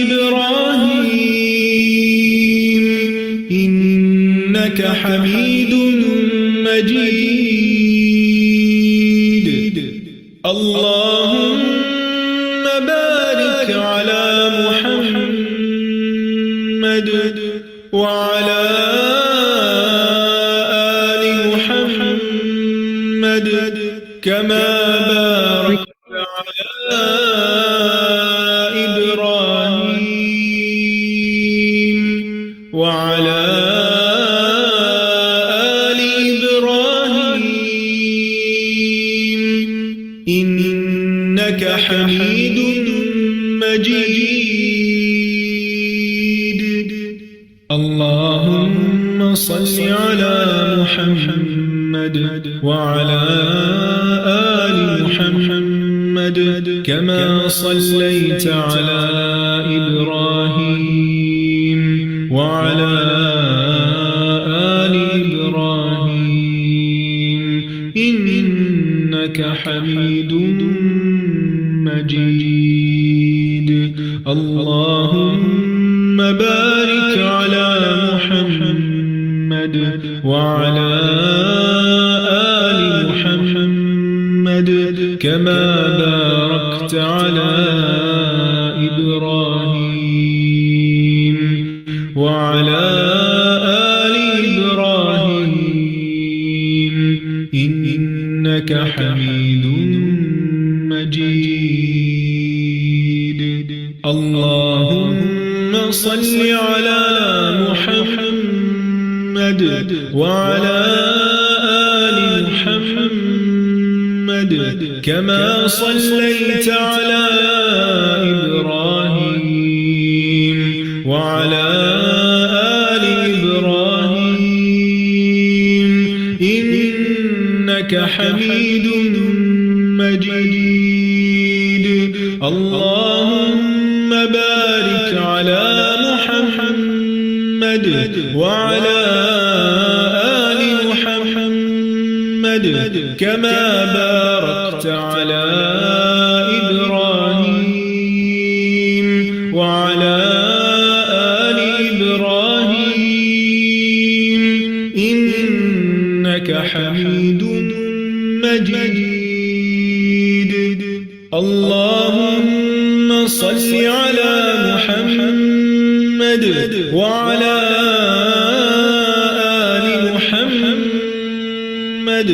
إبراهيم إنك حميد مجيد. اللهم بارك على محمد وعلى آل محمد كما باركت على إبراهيم وعلى آل إبراهيم إنك حميد مجيد. اللهم صل على محمد وعلى آل محمد كما صليت على إبراهيم وعلى آل إبراهيم إنك حميد مجيد. اللهم بارك على محمد وعلى آل محمد كما باركت على إبراهيم وعلى آل إبراهيم إنك حميد مجيد. اللهم صل على محمد وعلى آل محمد كما صليت على إبراهيم وعلى آل إبراهيم إنك حميد مجيد. اللهم بارك على محمد وعلى آل محمد كما باركت على إبراهيم وعلى آل إبراهيم إنك حميد مجيد. اللهم صل على محمد وعلى آل محمد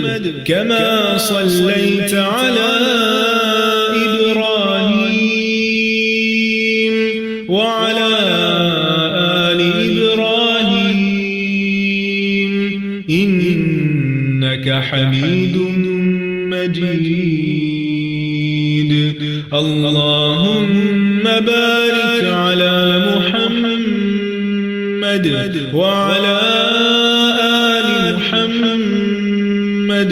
كما صليت على إبراهيم وعلى آل إبراهيم إنك حميد مجيد. اللهم بارك على محمد وعلى آل محمد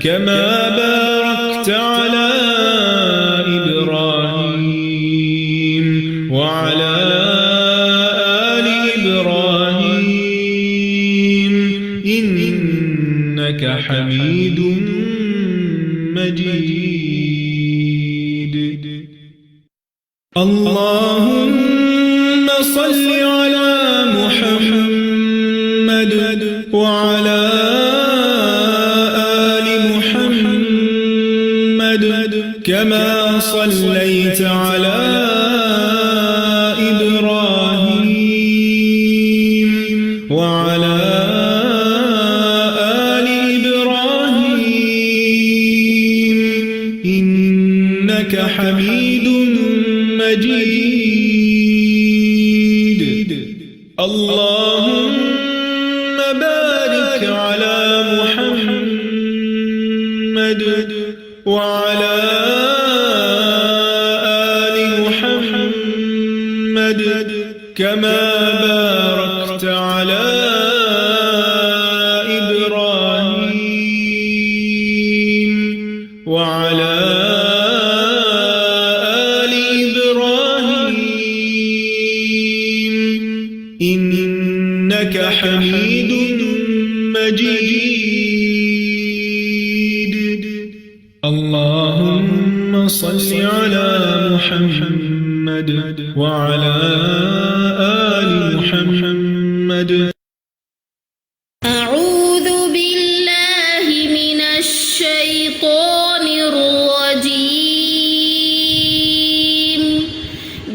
كما باركت على إبراهيم وعلى آل إبراهيم إنك حميد مجيد. اللهم صل على محمد وعلى آل محمد كما صليت على إبراهيم وعلى آل إبراهيم إنك حميد مجيد. اللهم بارك على محمد وعلى آل محمد كما باركت على إبراهيم وعلى آل إبراهيم إنك حميد مجيد. اللهم صل على محمد وعلى آل محمد. أعوذ بالله من الشيطان الرجيم.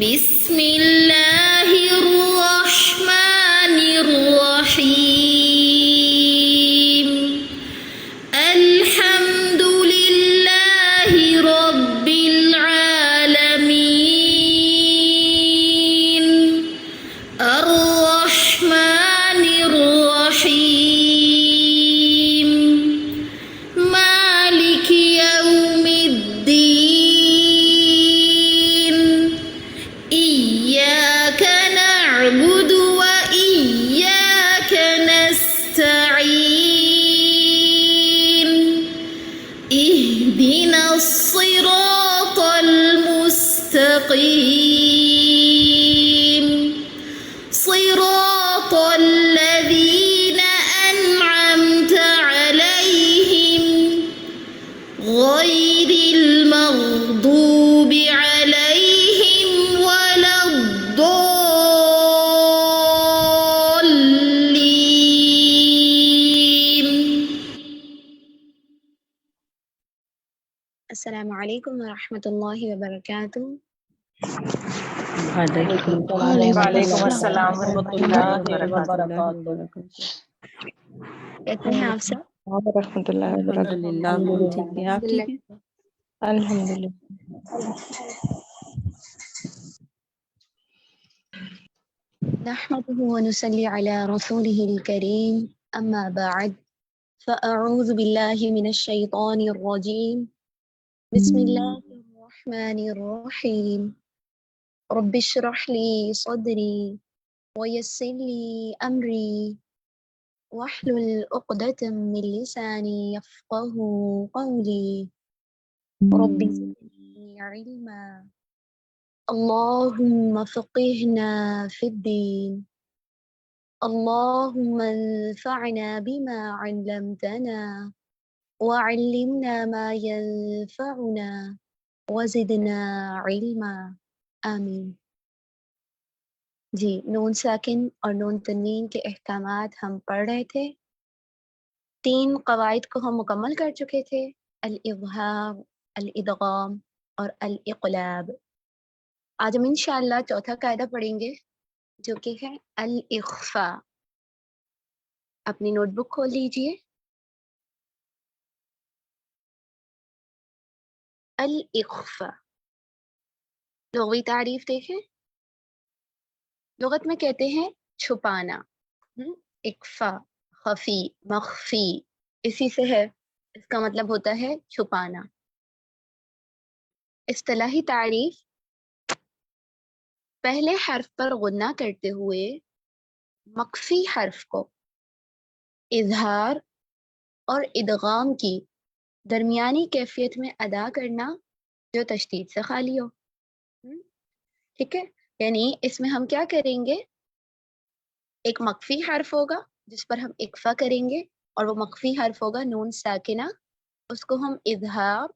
بسم الله الرحمن الرحيم. الحمد لله رب العالمين، الرحمن الرحيم، مالك يوم الدين، إياك نعبد وإياك نستعين، اهدنا الصراط المستقيم، صراط الذين أنعمت عليهم، غير المغضوب عليهم ولا الضالين. अस्सलामु अलैकुम वरहमतुल्लाहि वबरकातुहू। वालेकुम अस्सलाम वरहमतुल्लाहि वबरकातुहू। कैसे हैं आप सब? वरहमतुल्लाहि वबरकातुहू। अल्हम्दुलिल्लाह, हम ठीक हैं, आप ठीक हैं? अल्हम्दुलिल्लाह। नहमदुहु व नुसल्ली अला रसूलिहिल करीम। अम्मा बाद, फ़अऊज़ु बिल्लाहि मिनश शैतानिर रजीम। बिस्मिल्लाहिर रहमानिर रहीम। रब्बि इश्रह ली सदरी व यस्सिर ली अमरी वहलुल उक़दतम मिन लिसानी यफ़क़हू क़ौली। रब्बि ज़िदनी इल्मा। अल्लाहुम्मा फ़क़्क़िहना फ़िद्दीन। अल्लाहुम्मा अन्फ़अना बिमा अल्लमतना वअल्लिमना मा यन्फ़उना वज़िदना इल्मा। आमीन। जी, नून साकिन और नून तनवीन के अहकामात हम पढ़ रहे थे। 3 कवायद को हम मुकम्मल कर चुके थे, अल-इज़हार, अल-इदगाम और अल-इक़लाब। आज हम इंशाअल्लाह चौथा कायदा पढ़ेंगे जो कि है अल-इख़फ़ा। अपनी नोटबुक खोल लीजिए। अल-इख़फ़ा लुग़वी तारीफ देखें। लुग़त में कहते हैं छुपाना। इक़फ़ा, खफी, मख्फी, इसी से है, इसका मतलब होता है छुपाना। इस्तिलाही तारीफ, पहले हर्फ पर गुन्ना करते हुए मख्फी हर्फ को इज़हार और इदगाम की दरमियानी कैफियत में अदा करना जो तशदीद से खाली हो। ठीक है, यानी इसमें हम क्या करेंगे, एक मख्फी हर्फ होगा जिस पर हम इक़फ़ा करेंगे और वो मख्फी हर्फ होगा नून साकिना, उसको हम इज़हार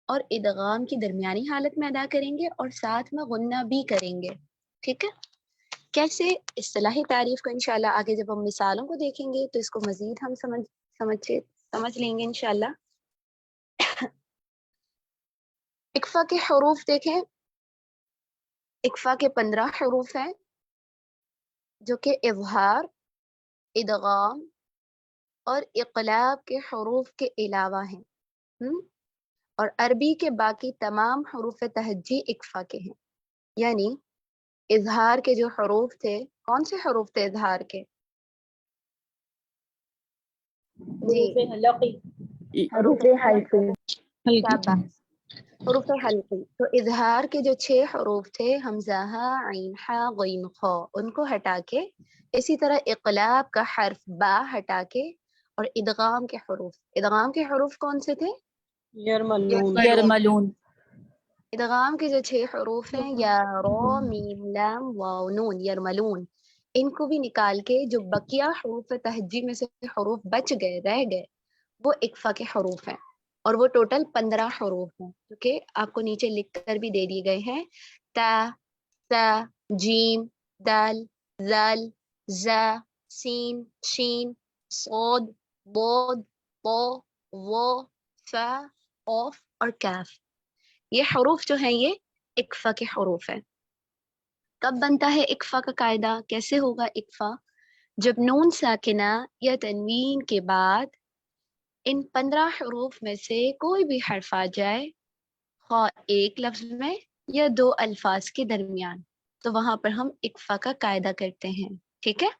और इदगाम की दरमियानी हालत में अदा करेंगे और साथ में गुन्ना भी करेंगे। ठीक है, कैसे? इस्तिलाही तारीफ को इंशाअल्लाह आगे जब हम मिसालों को देखेंगे तो इसको मजीद हम समझ समझ समझ लेंगे इंशाअल्लाह। इक़फ़ा के हुरूफ देखें, इक़फ़ा के 15 हुरूफ हैं जो कि इज़हार, इदगाम और इक़लाब के हुरूफ के अलावा हैं। और अरबी के बाकी तमाम हुरूफ तहज्जी इक़फ़ा के हैं। यानी इज़हार के जो हुरूफ थे, कौन से हुरूफ थे इज़हार के? जी, हुरूफ हल्की। हुरूफ हल्की। तो इज़हार के जो 6 हुरूफ थे, हमज़ा, हा, ऐन, हा, गैन, ख, उनको हटा के, इसी तरह इक़लाब का हर्फ बा हटा के और इदगाम के हुरूफ, इदगाम के हुरूफ कौन से थे? यरमलून। यरमलून। इदगाम के जो 6 हुरूफ हैं, या, रो, मीम, लाम, वाव, नून, यरमलून, इनको भी निकाल के जो बकिया हुरूफ तहज्जी में से हुरूफ बच गए, रह गए, वो इक़फ़ा के हुरूफ हैं और वो टोटल 15 हुरूफ हैं जो कि आपको नीचे लिख कर भी दे दिए गए हैं। ता, सा, जीम, दाल, ज़ाल, ज़ा, सीन, शीन, सौद, बोद, पो, वो, फ़ा, क़ाफ़ और काफ। ये हरूफ जो हैं ये इक्फ़ा के हरूफ हैं। कब बनता है इक्फ़ा का कायदा? कैसे होगा इक्फ़ा? जब नून साकिना या तनवीन के बाद इन 15 हरूफ में से कोई भी हर्फ आ जाए, ख्वाह एक लफ्ज में या दो अल्फाज के दरमियान, तो वहां पर हम इक्फ़ा का कायदा करते हैं। ठीक है,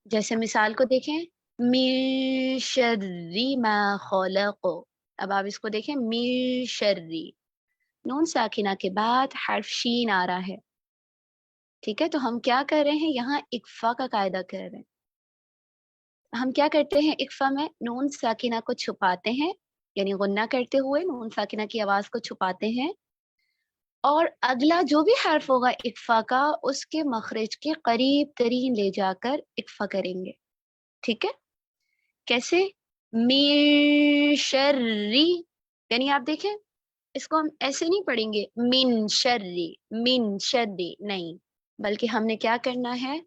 जैसे मिसाल को देखें, मिन शर्रि मा खलक़। अब आप इसको देखें, मिन शर्रि, नून साकिना के बाद हर्फ शीन आ रहा है। ठीक है, तो हम क्या कर रहे हैं यहाँ? इक्फ़ा का कायदा कर रहे हैं। हम क्या करते हैं इक्फ़ा में? नून साकिना को छुपाते हैं, यानी गुन्ना करते हुए नून साकिना की आवाज को छुपाते हैं और अगला जो भी हर्फ होगा इक्फ़ा का उसके मखरज के करीब तरीन ले जाकर इक्फ़ा करेंगे। ठीक है, कैसे? मिन शर्री, यानी आप देखें इसको हम ऐसे नहीं पढ़ेंगे मिन शर्री, मिन शर्री, नहीं, बल्कि हमने क्या करना है?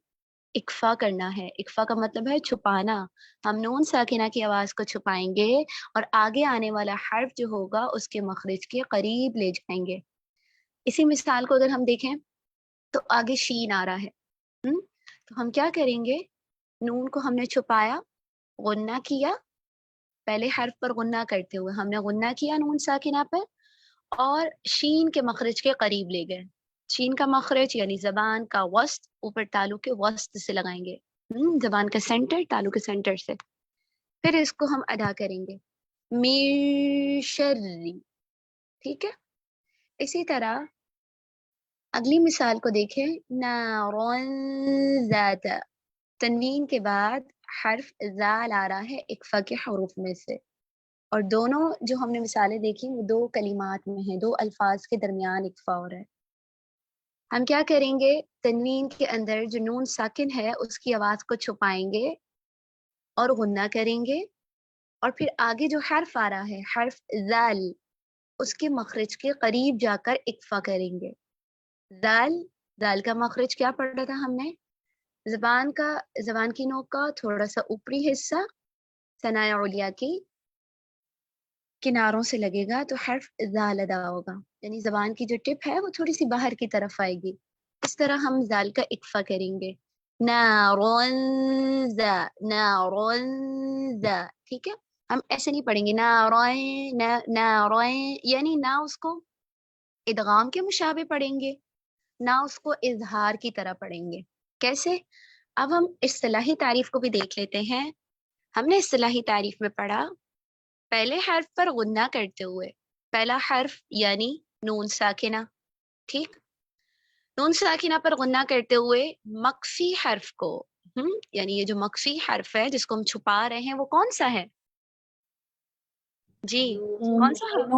इक्फ़ा करना है। इक्फ़ा का मतलब है छुपाना। हम नून साकिना की आवाज को छुपाएंगे और आगे आने वाला हर्फ जो होगा उसके मखरज के करीब ले जाएंगे। इसी मिसाल को अगर हम देखें तो आगे शीन आ रहा है, तो हम क्या करेंगे? नून को हमने छुपाया, गुन्ना किया, पहले हर्फ पर गुन्ना करते हुए हमने गुन्ना किया नून साकिना पर और शीन के मखरज के करीब ले गए। शीन का मखरज यानी जबान का वस्त ऊपर तालू के वस्त से लगाएंगे, जबान का सेंटर तालू के सेंटर से। फिर इसको हम अदा करेंगे मिन शर्री। ठीक है, इसी तरह अगली मिसाल को देखें, नारन ज़ात, तनवीन के बाद हर्फ ज़ाल आ रहा है इक्फ़ा के हरूफ में से, और दोनों जो हमने मिसालें देखी वो दो कलिमात में हैं, दो अल्फाज के दरमियान इक्फ़ा हो रहा है। हम क्या करेंगे? तनवीन के अंदर जो नून साकिन है उसकी आवाज़ को छुपाएंगे और गुन्ना करेंगे और फिर आगे जो हर्फ आ रहा है हर्फ ज़ाल उसके मखरज के करीब जाकर इक्फ़ा करेंगे। ज़ाल, ज़ाल का मखरज क्या पढ़ा था हमने? ज़बान की नोक का थोड़ा सा ऊपरी हिस्सा सनाए उलिया की किनारों से लगेगा तो हर्फ ज़ाल अदा होगा, यानी ज़बान की जो टिप है वो थोड़ी सी बाहर की तरफ आएगी। इस तरह हम ज़ाल का इक्फ़ा करेंगे, नारन ज़ा, नारन ज़ा। ठीक है, हम ऐसे नहीं पढ़ेंगे नारन नारन, यानी ना उसको इदगाम के मुशाबे पढ़ेंगे ना उसको इजहार की तरह पढ़ेंगे। कैसे? अब हम इस्तिलाही तारीफ को भी देख लेते हैं। हमने इस्तिलाही तारीफ में पढ़ा पहले हर्फ पर गुन्ना करते हुए, पहला हर्फ यानी नून साकिना, ठीक, नून साकिना पर गुन्ना करते हुए मक्फी हर्फ को, यानी ये जो मक्फी हर्फ है जिसको हम छुपा रहे हैं वो कौन सा है? जी, कौन सा हर्फ?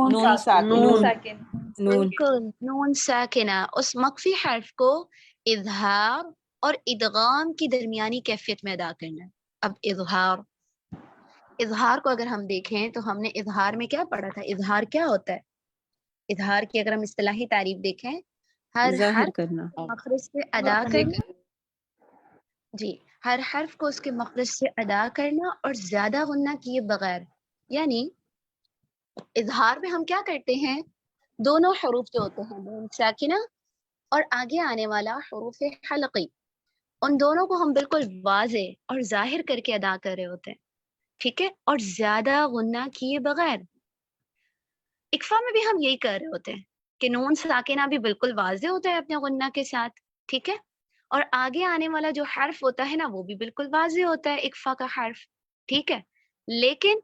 नून साकिन। बिल्कुल, नून साकिना। उस मक्फी हर्फ को इजहार और इदगाम की दरमियानी कैफियत में अदा करना है। अब इजहार, इजहार को अगर हम देखें तो हमने इजहार में क्या पढ़ा था? इजहार क्या होता है? इजहार की अगर हम इस्तिलाही तारीफ देखें, हर हर्फ करना, मखरज से अदा करना, जी, हर हर्फ को उसके मखरज से अदा करना और ज्यादा गुन्ना किए बगैर। यानी इजहार में हम क्या करते हैं? दोनों हरूफ जो होते हैं नून साकिना और आगे आने वाला हरूफ हलकी, उन दोनों को हम बिल्कुल वाजे और जाहिर करके अदा कर रहे होते हैं। ठीक है, और ज्यादा गुन्ना किए बगैर। इक्फा में भी हम यही कर रहे होते हैं कि नून साकिना भी बिल्कुल वाजे होता है अपने गुन्ना के साथ, ठीक है, और आगे आने वाला जो हर्फ होता है ना वो भी बिल्कुल वाजे होता है इक्फा का हर्फ, ठीक है। लेकिन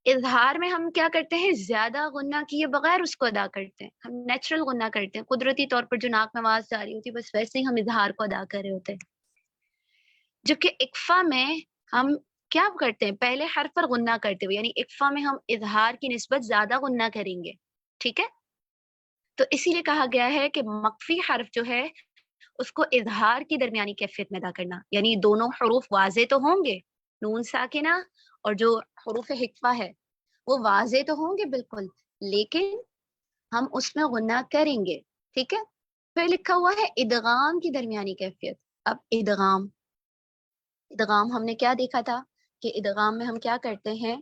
इजहार में हम क्या करते हैं? ज्यादा गुन्ना किए बगैर उसको अदा करते हैं। हम नेचुरल गुन्ना करते हैं, कुदरती तौर पर जो नाक में आवाज जा रही होती है बस वैसे ही हम इजहार को अदा कर रहे होते हैं। जबकि इक्फा में हम क्या करते हैं? पहले हर्फ पर गुन्ना करते हुए, यानी इक्फा में हम इजहार की निस्बत ज्यादा गुन्ना करेंगे, ठीक है। तो इसीलिए कहा गया है कि मख्फी हर्फ जो है उसको इजहार की दरमियानी कैफियत में अदा करना, यानी दोनों हरूफ वाजे तो होंगे, नून साकिना और जो हरूफ हिकफा है वो वाजे तो होंगे बिल्कुल, लेकिन हम उसमें गुन्ना करेंगे, ठीक है। फिर लिखा हुआ है इदगाम की दरमियानी कैफियत। अब इदगाम, इदगाम हमने क्या देखा था कि इदगाम में हम क्या करते हैं,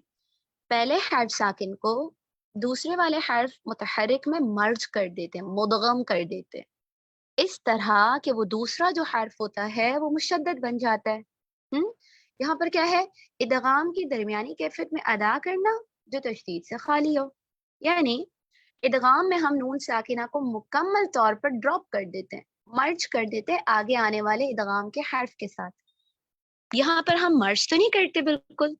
पहले हर्फ साकिन को दूसरे वाले हर्फ मुतहर्रिक में मर्ज कर देते हैं, मुदगम कर देते हैं, इस तरह कि वो दूसरा जो हर्फ होता है वो मुशद्दद बन जाता है। यहाँ पर क्या है, इदगाम की दरमियानी कैफियत में अदा करना जो तशदीद से खाली हो, यानी इदगाम में हम नून साकिना को मुकम्मल तौर पर ड्रॉप कर देते हैं, मर्ज कर देते हैं आगे आने वाले इदगाम के हर्फ के साथ। यहाँ पर हम मर्ज तो नहीं करते बिल्कुल,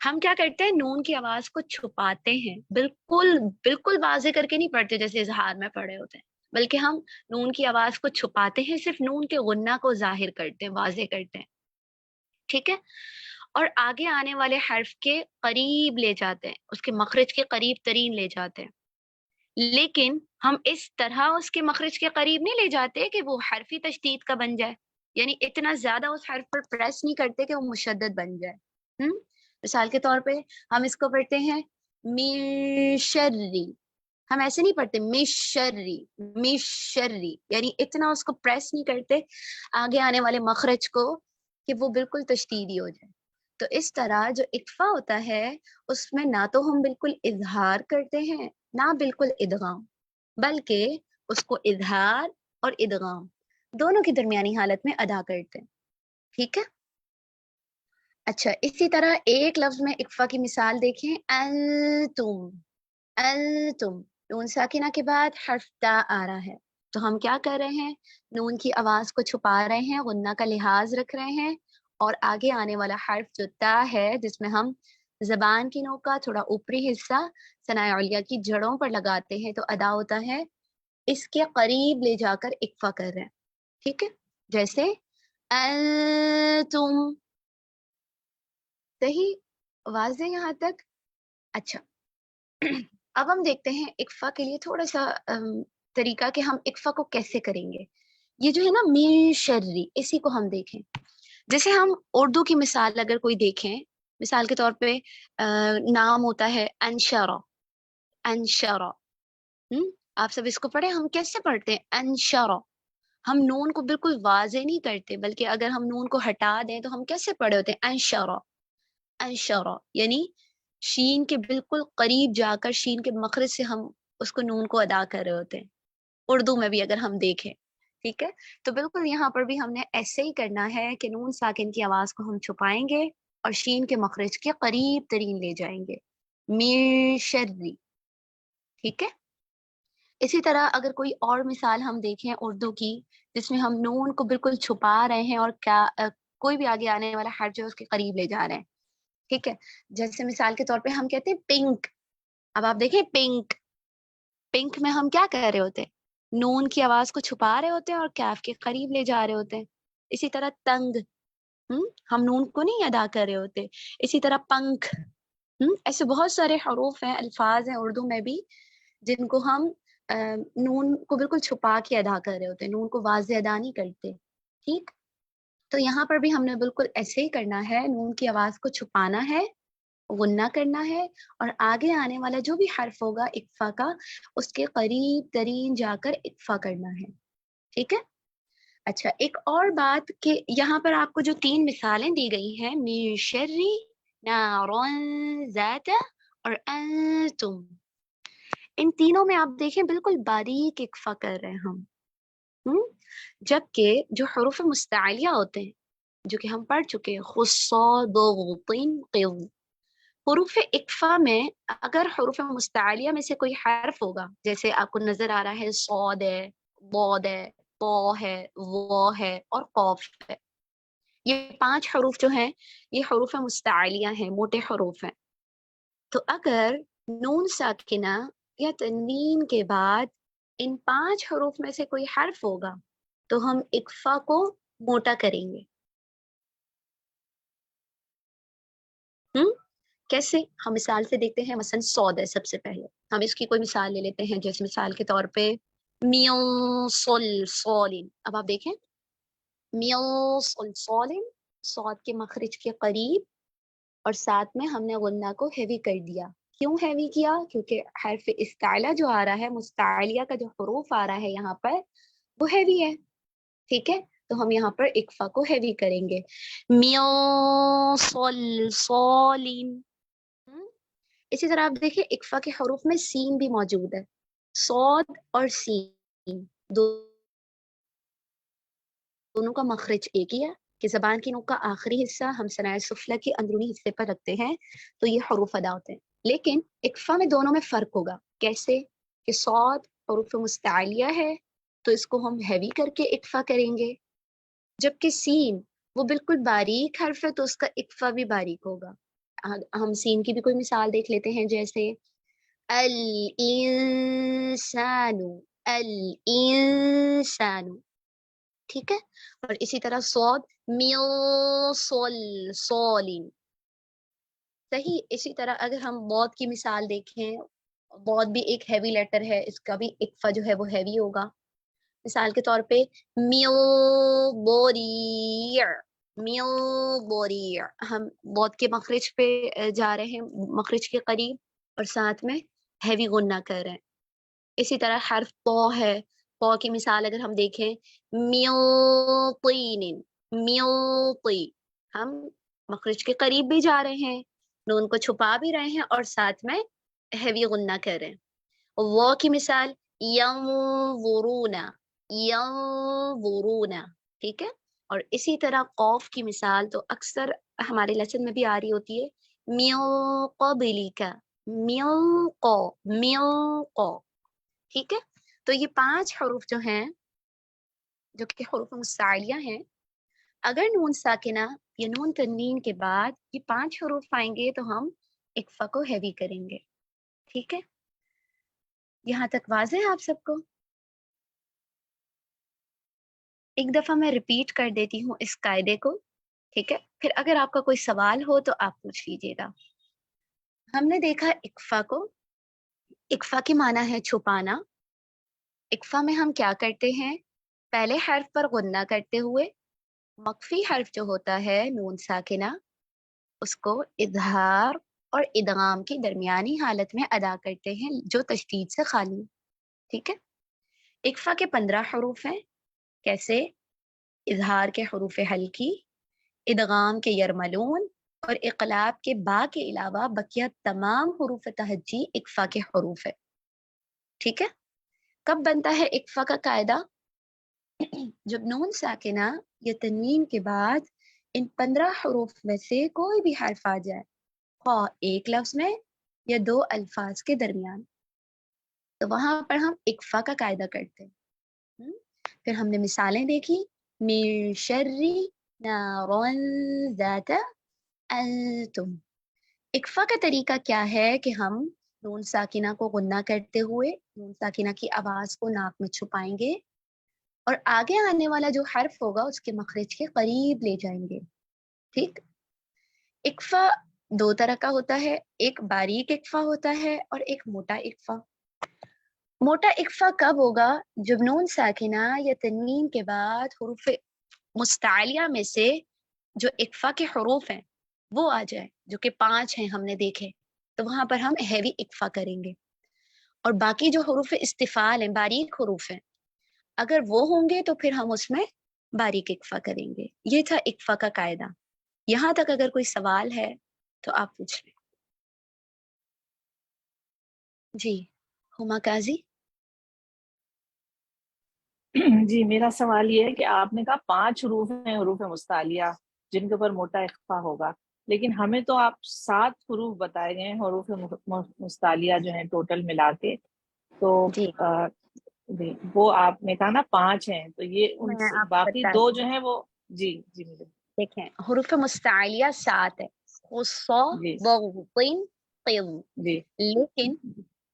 हम क्या करते हैं, नून की आवाज को छुपाते हैं, बिल्कुल बिल्कुल वाजे करके नहीं पढ़ते जैसे इजहार में पढ़े होते हैं, बल्कि हम नून की आवाज को छुपाते हैं, सिर्फ नून के गुन्ना को जाहिर करते हैं, वाजे करते हैं, ठीक है। और आगे आने वाले हर्फ के करीब ले जाते हैं, उसके मखरज के करीब तरीन ले जाते हैं, लेकिन हम इस तरह उसके मखरज के करीब नहीं ले जाते कि वो हर्फी तशदीद का बन जाए, यानी इतना ज्यादा उस हर्फ पर प्रेस नहीं करते कि वो मुशद्दद बन जाए। मिसाल के तौर पे हम इसको पढ़ते हैं मिशर्री, हम ऐसे नहीं पढ़ते मिशर्री, मिशर्री, यानी इतना उसको प्रेस नहीं करते आगे आने वाले मखरज को कि वो बिल्कुल तशदीदी हो जाए। तो इस तरह जो इक्फा होता है उसमें ना तो हम बिल्कुल इजहार करते हैं ना बिल्कुल इदगाम, बल्कि उसको इजहार और इदगाम दोनों की दरमियानी हालत में अदा करते हैं, ठीक है। अच्छा, इसी तरह एक लफ्ज में इक्फा की मिसाल देखें, अंतुम, अंतुम, नून साकिना के बाद हर्फ ता आ रहा है, तो हम क्या कर रहे हैं, नून की आवाज को छुपा रहे हैं, गुन्ना का लिहाज रख रहे हैं, और आगे आने वाला हर्फ जो ता है जिसमें हम जबान की नोक का थोड़ा ऊपरी हिस्सा सनाए औलिया की जड़ों पर लगाते हैं तो अदा होता है, इसके करीब ले जाकर इक्फा कर रहे हैं, ठीक है। जैसे तुम, सही वाज़े यहाँ तक। अच्छा, अब हम देखते हैं इक्फा के लिए थोड़ा सा तरीका कि हम इक्फा को कैसे करेंगे। ये जो है ना मिन शर्री, इसी को हम देखें। जैसे हम उर्दू की मिसाल अगर कोई देखें, मिसाल के तौर पे नाम होता है अंशरा, अंशरा, आप सब इसको पढ़े, हम कैसे पढ़ते हैं अंशरा, हम नून को बिल्कुल वाजे नहीं करते, बल्कि अगर हम नून को हटा दें तो हम कैसे पढ़े होते हैं अंशरा, अंशरा, यानी शीन के बिल्कुल करीब जाकर शीन के मखरज से हम उसको नून को अदा कर रहे होते हैं, उर्दू में भी अगर हम देखें, ठीक है। तो बिल्कुल यहाँ पर भी हमने ऐसे ही करना है कि नून साकिन की आवाज को हम छुपाएंगे और शीन के मखरज के करीब तरीन ले जाएंगे, मिन शर्री, ठीक है। इसी तरह अगर कोई और मिसाल हम देखें उर्दू की जिसमें हम नून को बिल्कुल छुपा रहे हैं और क्या कोई भी आगे आने वाला हर्फ जो है उसके करीब ले जा रहे हैं, ठीक है। जैसे मिसाल के तौर पे हम कहते हैं पिंक, अब आप देखें पिंक, पिंक में हम क्या कर रहे होते हैं, नून की आवाज को छुपा रहे होते हैं और कैफ के करीब ले जा रहे होते हैं। इसी तरह तंग, हम नून को नहीं अदा कर रहे होते। इसी तरह पंख, ऐसे बहुत सारे हरूफ हैं, अल्फाज हैं उर्दू में भी जिनको हम नून को बिल्कुल छुपा के अदा कर रहे होते हैं, नून को वाज़े अदा नहीं करते, ठीक। तो यहाँ पर भी हमने बिल्कुल ऐसे ही करना है, नून की आवाज को छुपाना है, गुन्ना करना है और आगे आने वाला जो भी हर्फ होगा इक्फा का उसके करीब तरीन जाकर इक्फा करना है, ठीक है। अच्छा, एक और बात कि यहाँ पर आपको जो तीन मिसालें दी गई हैं, मिन शर्री, नारन ज़ाता और अंतुम, इन तीनों में आप देखें बिल्कुल बारीक इक्फा कर रहे हैं हम, जबकि जो हरूफ मुस्तालिया होते हैं जो कि हम पढ़ चुके हैं, हरूफ इक्फा में अगर हरूफ मुस्तालिया में से कोई हर्फ होगा, जैसे आपको नजर आ रहा है सौद है, बौद है, तो है, वो है और कौफ है, ये पांच हरूफ जो हैं ये हरूफ मुस्तालिया हैं, मोटे हरूफ हैं। तो अगर नून साकिना या तनवीन के बाद इन पांच हरूफ में से कोई हर्फ होगा तो हम इक्फा को मोटा करेंगे। कैसे, हम मिसाल से देखते हैं। मसलन सौद है, सबसे पहले हम इसकी कोई मिसाल ले लेते हैं, जैसे मिसाल के तौर पे मियों सोल सोलिन। अब आप देखें मियों सोल सोलिन, सौद के मखरज के करीब और साथ में हमने गुन्ना को हेवी कर दिया। क्यों हैवी किया? क्योंकि हर्फ इस्ताला जो आ रहा है, मुस्तालिया का जो हरूफ आ रहा है यहाँ पर, वो हैवी है। ठीक है, तो हम यहाँ पर इक्फा को हैवी करेंगे। मियो सोल सोलिन। इसी तरह आप देखिए इक्फा के हरूफ में सीन भी मौजूद है। सौद और सीन दोनों का मखरज एक ही है कि जबान की नोक का आखिरी हिस्सा हम सनाए सुफला के अंदरूनी हिस्से पर रखते हैं तो ये हरूफ अदा होते हैं। लेकिन इक्फा में दोनों में फर्क होगा। कैसे? कि सौद हरूफ मुस्तालिया है तो इसको हम हैवी करके इक्फा करेंगे, जबकि सीन वो बिल्कुल बारीक हर्फ है तो उसका इक्फा भी बारीक होगा। हम सीन की भी कोई मिसाल देख लेते हैं, जैसे अल इंसानु, अल इंसानु। ठीक है, और इसी तरह सौद मियो सोल सोलिन। सही। इसी तरह अगर हम बौद की मिसाल देखें, बौद भी एक हैवी लेटर है, इसका भी इक्फा जो है वो हैवी होगा। मिसाल के तौर पे मियो बोरी, मियो बोरी, हम बौद के मखरज पे जा रहे हैं, मखरज के करीब, और साथ में हैवी गुन्ना कर रहे हैं। इसी तरह हर्फ तो है, पौ की मिसाल अगर हम देखें, मियो तीन, मियो ती, हम मखरज के करीब भी जा रहे हैं, नून को छुपा भी रहे हैं और साथ में हैवी गुन्ना कर रहे हैं। वो की मिसाल यंजुरूना, यंजुरूना। ठीक है, और इसी तरह कौफ की मिसाल तो अक्सर हमारे लेसन में भी आ रही होती है, मियो कबलिका, मियो को, मियो को। ठीक है, तो ये 5 हरूफ जो हैं, जो कि हरूफ मुस्तालिया हैं, अगर नून साकिना या नून तनवीन के बाद ये 5 हरूफ आएंगे तो हम इक्फा को हैवी करेंगे। ठीक है, यहाँ तक वाज़ेह है आप सबको? एक दफा मैं रिपीट कर देती हूँ इस कायदे को, ठीक है, फिर अगर आपका कोई सवाल हो तो आप पूछ लीजिएगा। हमने देखा इक्फा को, इक्फा के माना है छुपाना। इक्फा में हम क्या करते हैं, पहले हर्फ पर गुन्ना करते हुए मख्फी हर्फ जो होता है नून साकिना, उसको इजहार और इदगाम की दरमियानी हालत में अदा करते हैं जो तशदीद से खाली। ठीक है, इक्फा के 15 हरूफ हैं। कैसे? इजहार के हरूफ हल्की, इदगाम के यरमलून और इक़लाब के बा के अलावा बकिया तमाम हरूफ तहज्जी इक्फा के हरूफ है। ठीक है, कब बनता है इक्फा का कायदा? जब नून साकिना या तनवीन के बाद इन 15 हरूफ में से कोई भी हर्फ आ जाए, ख्वा एक लफ्ज में या दो अल्फाज के दरमियान, तो वहां पर हम इक्फा का कायदा करते हैं। फिर हमने मिसालें देखी, मिन शर्रि नारन ज़ात अंतुम। इक्फा का तरीका क्या है कि हम नून साकिना को गुन्ना करते हुए नून साकिना की आवाज को नाक में छुपाएंगे और आगे आने वाला जो हर्फ होगा उसके मखरज के करीब ले जाएंगे। ठीक, इक्फा दो तरह का होता है, एक बारीक इक्फा होता है और एक मोटा इक्फा। मोटा इक्फा कब होगा? जब नून साकिना या तनवीन के बाद हुरूफ मुस्तालिया में से जो इक्फा के हुरूफ हैं वो आ जाए, जो कि 5 हैं हमने देखे, तो वहां पर हम हैवी इक्फा करेंगे। और बाकी जो हुरूफ इस्तिफाल हैं, बारीक हुरूफ हैं, अगर वो होंगे तो फिर हम उसमें बारीक इक्फा करेंगे। ये था इक्फा का कायदा। यहाँ तक अगर कोई सवाल है तो आप पूछ लें। जी हुमा काजी। जी, मेरा सवाल ये है कि आपने कहा 5 हुरूफ हैं हुरूफ मुस्तालिया जिनके ऊपर मोटा इख्फा होगा, लेकिन हमें तो आप 7 हुरूफ बताए गए हैं हुरूफ मुस्तालिया जो हैं टोटल मिला के, तो जी। वो आपने कहा ना 5 हैं, तो ये उन बाकी 2 जो हैं वो जी जी मुझे देखें, हुरूफ मुस्तालिया 7 है, जी, लेकिन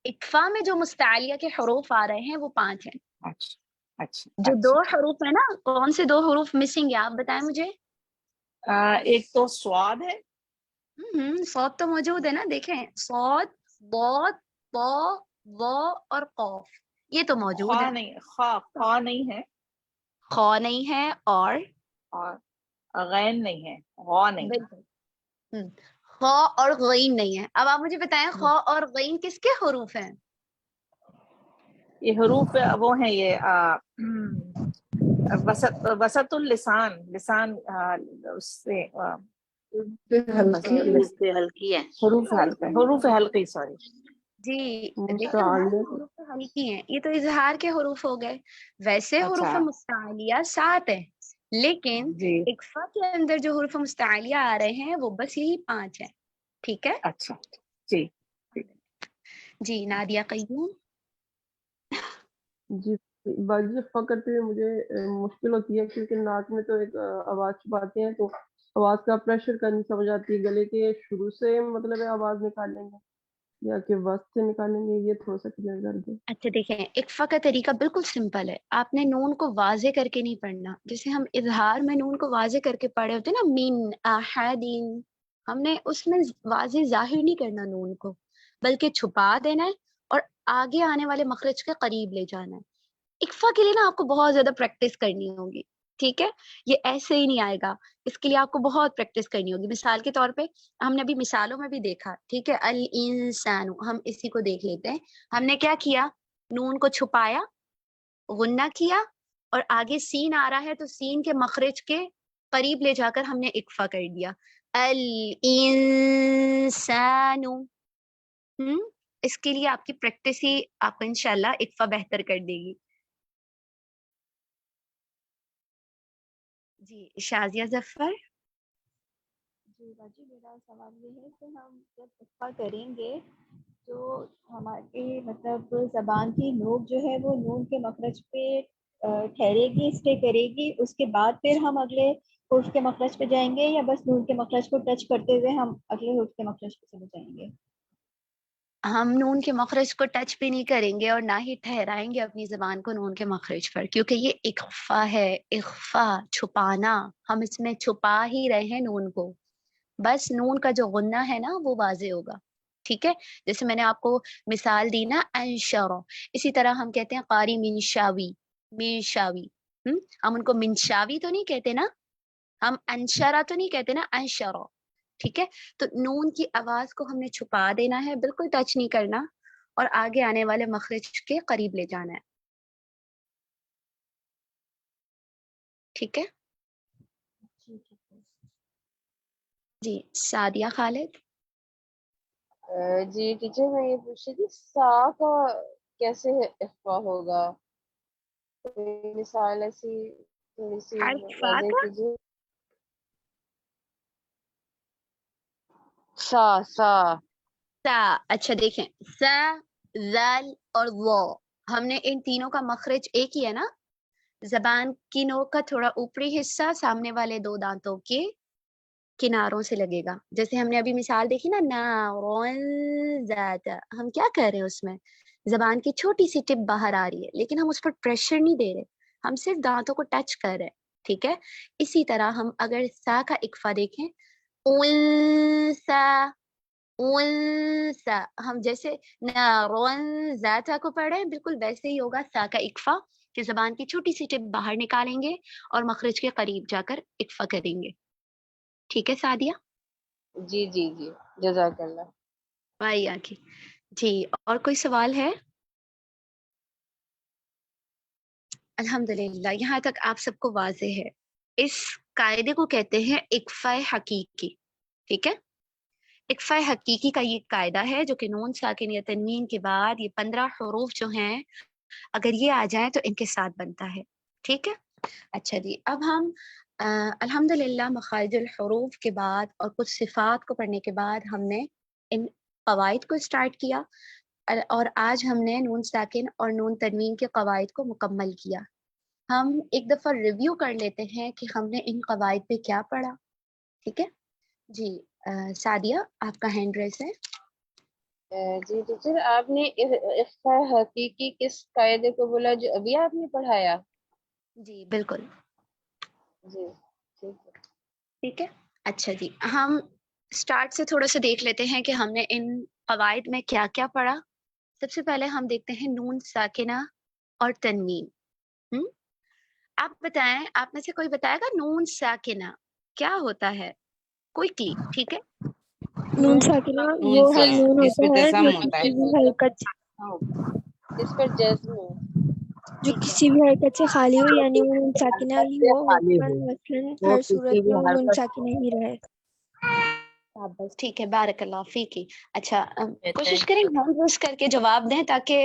इक्फा में जो मुस्तालिया के हुरूफ आ रहे हैं वो 5 हैं। अच्छा अच्छा, जो अच्छा। 2 हुरूफ है ना, कौन से 2 हुरूफ मिसिंग है आप बताएं मुझे? एक तो स्वाद है। सौद तो मौजूद है ना, देखें सौद, बौद, बौ, व और कौफ, ये तो मौजूद है। नहीं, खा नहीं है, खा नहीं है और गैन नहीं है, गौ नहीं। बिल्कुल, ख ख और गईन नहीं है। अब आप मुझे बताएं ख और गईन किसके हरूफ हैं? ये हरूफ वो हैं, ये वसत वसतुल लिसान, लिसान उससे हल्की है, हरूफ हल्का, हरूफ हल्की, सॉरी जी। हरूफ हल्की हैं, ये तो इजहार के हरूफ हो गए। वैसे हरूफ मुस्तालिया 7 है, लेकिन इक्फा के अंदर जो हरूफ मुस्तालिया आ रहे हैं वो बस यही 5 हैं। ठीक है, अच्छा जी जी। नादिया कय्यूम जी। बाजी इख्फा करते हुए मुझे मुश्किल होती है क्योंकि नाक में तो एक आवाज छुपाते हैं, तो आवाज का प्रेशर का नहीं समझ आती है। गले के शुरू से मतलब आवाज निकालेंगे या कि वस्त से निकालेंगे, ये थोड़ा सा क्लियर कर दो। अच्छा देखें, इक्फा का तरीका बिल्कुल सिंपल है। आपने नून को वाजे करके नहीं पढ़ना। जैसे हम इजहार में नून को वाजे करके पढ़े होते ना, मीन अहदीन, हमने उसमें वाजे जाहिर नहीं करना नून को, बल्कि छुपा देना है और आगे आने वाले मखरज के करीब ले जाना है। इक्फा के लिए ना आपको बहुत ज्यादा प्रैक्टिस करनी होगी, ठीक है? ये ऐसे ही नहीं आएगा, इसके लिए आपको बहुत प्रैक्टिस करनी होगी। मिसाल के तौर पे हमने अभी मिसालों में भी देखा, ठीक है, अल इंसानु, हम इसी को देख लेते हैं। हमने क्या किया, नून को छुपाया, गुन्ना किया और आगे सीन आ रहा है तो सीन के मखरज के करीब ले जाकर हमने इक्फा कर दिया, अल इंसानु। इसके लिए आपकी प्रैक्टिस ही आपको इंशाल्लाह इक्फा बेहतर कर देगी। जी शाजिया जफर जी। बाजी मेरा सवाल ये है कि हम जब इक्फा करेंगे तो हमारी मतलब ज़बान की नोक जो है वो नून के मखरज पे ठहरेगी, स्टे करेगी, उसके बाद फिर हम अगले हुर्फ के मखरज पे जाएंगे या बस नून के मखरज को टच करते हुए हम अगले हुर्फ के मखरज पे चले जाएंगे? हम नून के मखरज को टच भी नहीं करेंगे और ना ही ठहराएंगे अपनी जबान को नून के मखरज पर, क्योंकि ये इख्फा है। इख्फा छुपाना, हम इसमें छुपा ही रहे हैं नून को। बस नून का जो गुन्ना है ना वो वाजे होगा, ठीक है? जैसे मैंने आपको मिसाल दी ना, अंशरो, इसी तरह हम कहते हैं कारी मिनशावी, मिनशावी। हम उनको मिनशावी तो नहीं कहते ना, हम अंशरा तो नहीं कहते ना, अंशरो, ठीक है? तो नून की आवाज को हमने छुपा देना है, बिल्कुल टच नहीं करना और आगे आने वाले मखरज के करीब ले जाना है, ठीक है जी। सादिया खालिद जी। टीचर मैं ये पूछ रही थी, सा का कैसे इख्फा होगा? कोई मिसाल ऐसी थोड़ी सी कीजिए। सा सा सा, अच्छा देखें, सा, ज़ाल और वो, हमने इन तीनों का मखरज एक ही है ना। जबान की नोक का थोड़ा ऊपरी हिस्सा सामने वाले दो दांतों के किनारों से लगेगा। जैसे हमने अभी मिसाल देखी ना, ना, हम क्या कर रहे हैं उसमें, जबान की छोटी सी टिप बाहर आ रही है, लेकिन हम उस पर प्रेशर नहीं दे रहे, हम सिर्फ दांतों को टच कर रहे हैं, ठीक है? इसी तरह हम अगर सा का इक्फा देखें, उनसा, उनसा, हम जैसे नारोन को पढ़े बिल्कुल वैसे ही होगा सा का इक्फा, कि जबान की छोटी सी टिप बाहर निकालेंगे और मखरज के करीब जाकर इक्फा करेंगे, ठीक है सादिया? जी जी जी, जज़ाकल्लाह। भाई आके जी, और कोई सवाल है? अल्हम्दुलिल्लाह, यहाँ तक आप सबको वाज़े है। इस कायदे को कहते हैं इक्फा हकीकी, ठीक है? इक्फा हकीकी का ये कायदा है जो कि नून साकिन या तनवीन के बाद ये 15 हुरूफ जो हैं अगर ये आ जाए तो इनके साथ बनता है, ठीक है? अच्छा जी, अब हम अल्हम्दुलिल्लाह मखारिजुल हुरूफ के बाद और कुछ सिफात को पढ़ने के बाद हमने इन कवायद को स्टार्ट किया और आज हमने नून साकिन और नून तनवीन के कवायद को मुकम्मल किया। हम एक दफ़ा रिव्यू कर लेते हैं कि हमने इन कवायद पे क्या पढ़ा, ठीक है जी। सादिया आपका हैंड रेस है। जी टीचर, आपने इख्फा हकीकी किस कायदे को बोला जो अभी आपने पढ़ाया? जी बिल्कुल जी, ठीक है, ठीक है। अच्छा जी, हम स्टार्ट से थोड़ा सा देख लेते हैं कि हमने इन कवायद में क्या क्या पढ़ा। सबसे पहले हम देखते हैं नून साकिना और तनवीन। आप बताएं, आप में से कोई बताएगा नून साकिना क्या होता है? क्विकली, ठीक है? नून साकिना नून वो हर से नून जिस पे होता है जज़म जो होता है। किसी भी हरकत जिस पर जज्म हो। जो किसी भी हरकत से खाली हो, यानी वो नून साकिना ही से हो, खाली वक्फन हो, वसलन वो हर किसी सूरत भी में वो नून हरकत साकिना ही रहे। शाबाश, ठीक है, बारकल्लाह फीकी। अच्छा, कहते कोशिश हैं करें हैंड रेज करके जवाब दें ताकि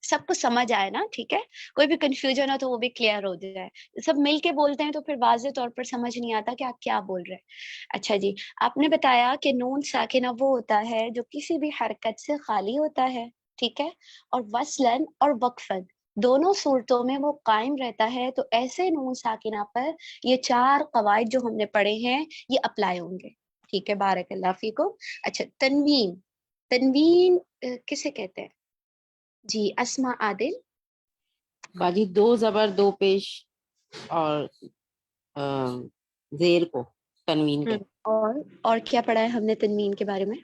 सबको समझ आए ना, ठीक है? कोई भी कंफ्यूजन हो तो वो भी क्लियर हो जाए। सब मिल के बोलते हैं तो फिर वाज़े तौर पर समझ नहीं आता कि आप क्या बोल रहे हैं। अच्छा जी, आपने बताया कि नून साकिना वो होता है जो किसी भी हरकत से खाली होता है, ठीक है? और वसलन और वक्फन दोनों सूरतों में वो कायम रहता है, तो ऐसे नून साकिना पर ये चार कवायद जो हमने पढ़े हैं ये अप्लाई होंगे, ठीक है? बारकल्लाह फीकुम। अच्छा, तनवीन, तनवीन किसे कहते हैं? जी, अस्मा आदिल। बाजी 2 ज़बर 2 पेश और ज़ेर को तनवीन के। और क्या पढ़ा है हमने तनवीन के बारे में?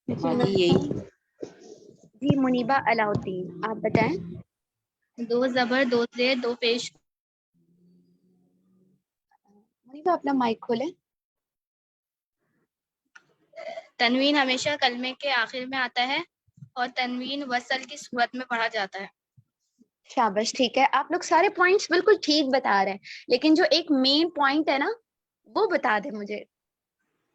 बाजी यही। जी, मुनीबा अलाउद्दीन, आप बताएं। 2 ज़बर 2 ज़ेर 2 पेश। मुनीबा अपना माइक खोलें। तनवीन हमेशा कलमे के आखिर में आता है और तनवीन वसल की सूरत में पढ़ा जाता है। शाबाश, ठीक है। आप लोग सारे पॉइंट्स बिल्कुल ठीक बता रहे हैं, लेकिन जो एक मेन पॉइंट है ना वो बता दे मुझे।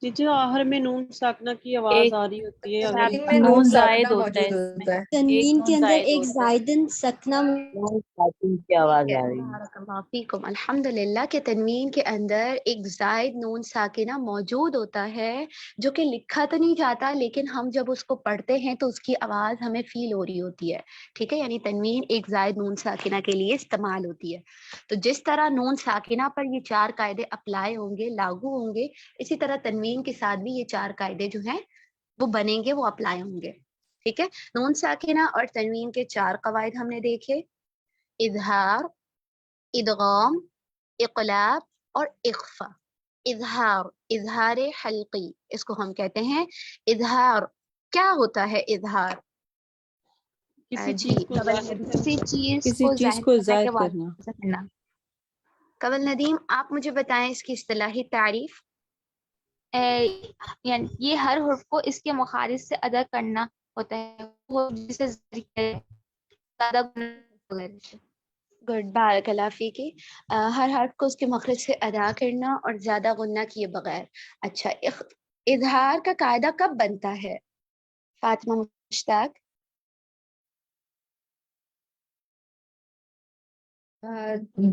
जी, जो आखिर में नून साकिना की आवाज एक आ रही होती है, अगर तनवीन में नून नून जायद साकिना होता है मौजूद इसमें। होता है। एक तनवीन नून के अंदर जायद एक होता है। जायदन सकना नून साकिन की आवाज ठीक है, आ रही है। बारकल्लाह फीकुम। अल्हम्दुलिल्लाह के तनवीन के अंदर एक जायद नून साकिना मौजूद होता है जो कि लिखा तो नहीं जाता, लेकिन हम जब उसको पढ़ते हैं तो उसकी आवाज हमें फील हो रही होती है, ठीक है? यानी तनवीन एक जायद नून साकिना के लिए इस्तेमाल होती है। तो जिस तरह नून साकिना पर ये चार कायदे अप्लाई होंगे, लागू होंगे, इसी तरह तनवीन के साथ भी ये चार कायदे जो हैं वो बनेंगे, वो अप्लाई होंगे, ठीक है? नून साकिना और तनवीन के चार कवायद हमने देखे, इजहार, इदगाम, इक़लाब और इख्फा। इजहार, इजहार हल्की इसको हम कहते हैं। इजहार क्या होता है? इजहार किसी जी, चीज को कवल जाहिर नदीम, करना। किसी चीज किसी को चीज जाहिर को करना जाहिर के करना। वाज़ेह करना। कवल नदीम, आप मुझे बताएं इसकी इस्तिलाही तारीफ। यानी ये हर हुर्फ को इसके मुखारिज से अदा करना होता है, वो जिसे ज़्यादा वगैरह से। गुड, बारकल्लाह फीकी। हर हर्फ को उसके मखरज से अदा करना और ज्यादा गुन्ना किए बगैर। अच्छा, इजहार का कायदा कब बनता है? फातिमा मुश्ताक।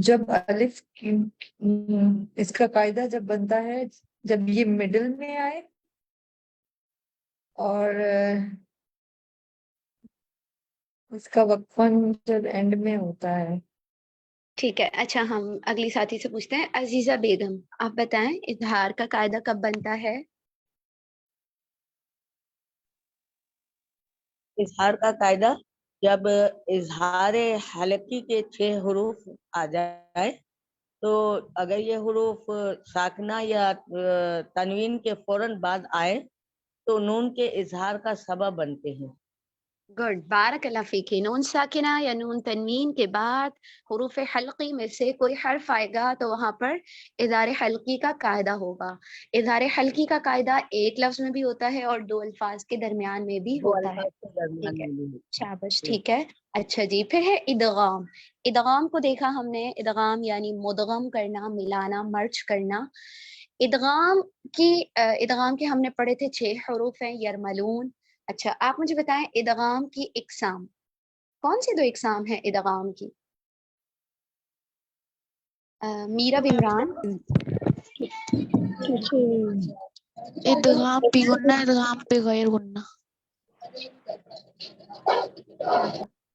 जब अलिफ इसका कायदा जब बनता है जब ये मिडिल में आए और इसका वक्फन जब एंड में होता है। ठीक है, अच्छा हम अगली साथी से पूछते हैं। अजीजा बेगम, आप बताएं इजहार का कायदा कब बनता है? इजहार का कायदा जब इजहार हलकी के 6 हुरूफ आ जाए, तो अगर ये हुरूफ साकना या तनवीन के फौरन बाद आए तो नून के इजहार का सबब बनते हैं। गुड, बारकल्लाह फीकी। नून साकिना या नून तनवीन के बाद हुरूफ हल्की में से कोई हर्फ आएगा तो वहां पर इज़हार हल्की का कायदा होगा। इज़हार हल्की का कायदा एक लफ्ज में भी होता है और दो अल्फाज के दरमियान में भी दो होता है। अल्फाज के दरमियान ठीक है, में भी होता है। शाबाश, जी। ठीक है। अच्छा जी, फिर है इदगाम। इदगाम को देखा हमने, इदगाम यानी मुदगम करना, मिलाना, मर्ज करना। इदगाम की इदगाम के हमने पढ़े थे 6 हुरूफ हैं, यरमलून। अच्छा, आप मुझे बताएं इदगाम की इकसाम, कौन सी दो इकसाम है इदगाम की? मीरा इमरान। इदगाम बि गुन्ना, इदगाम बि गैर गुन्ना।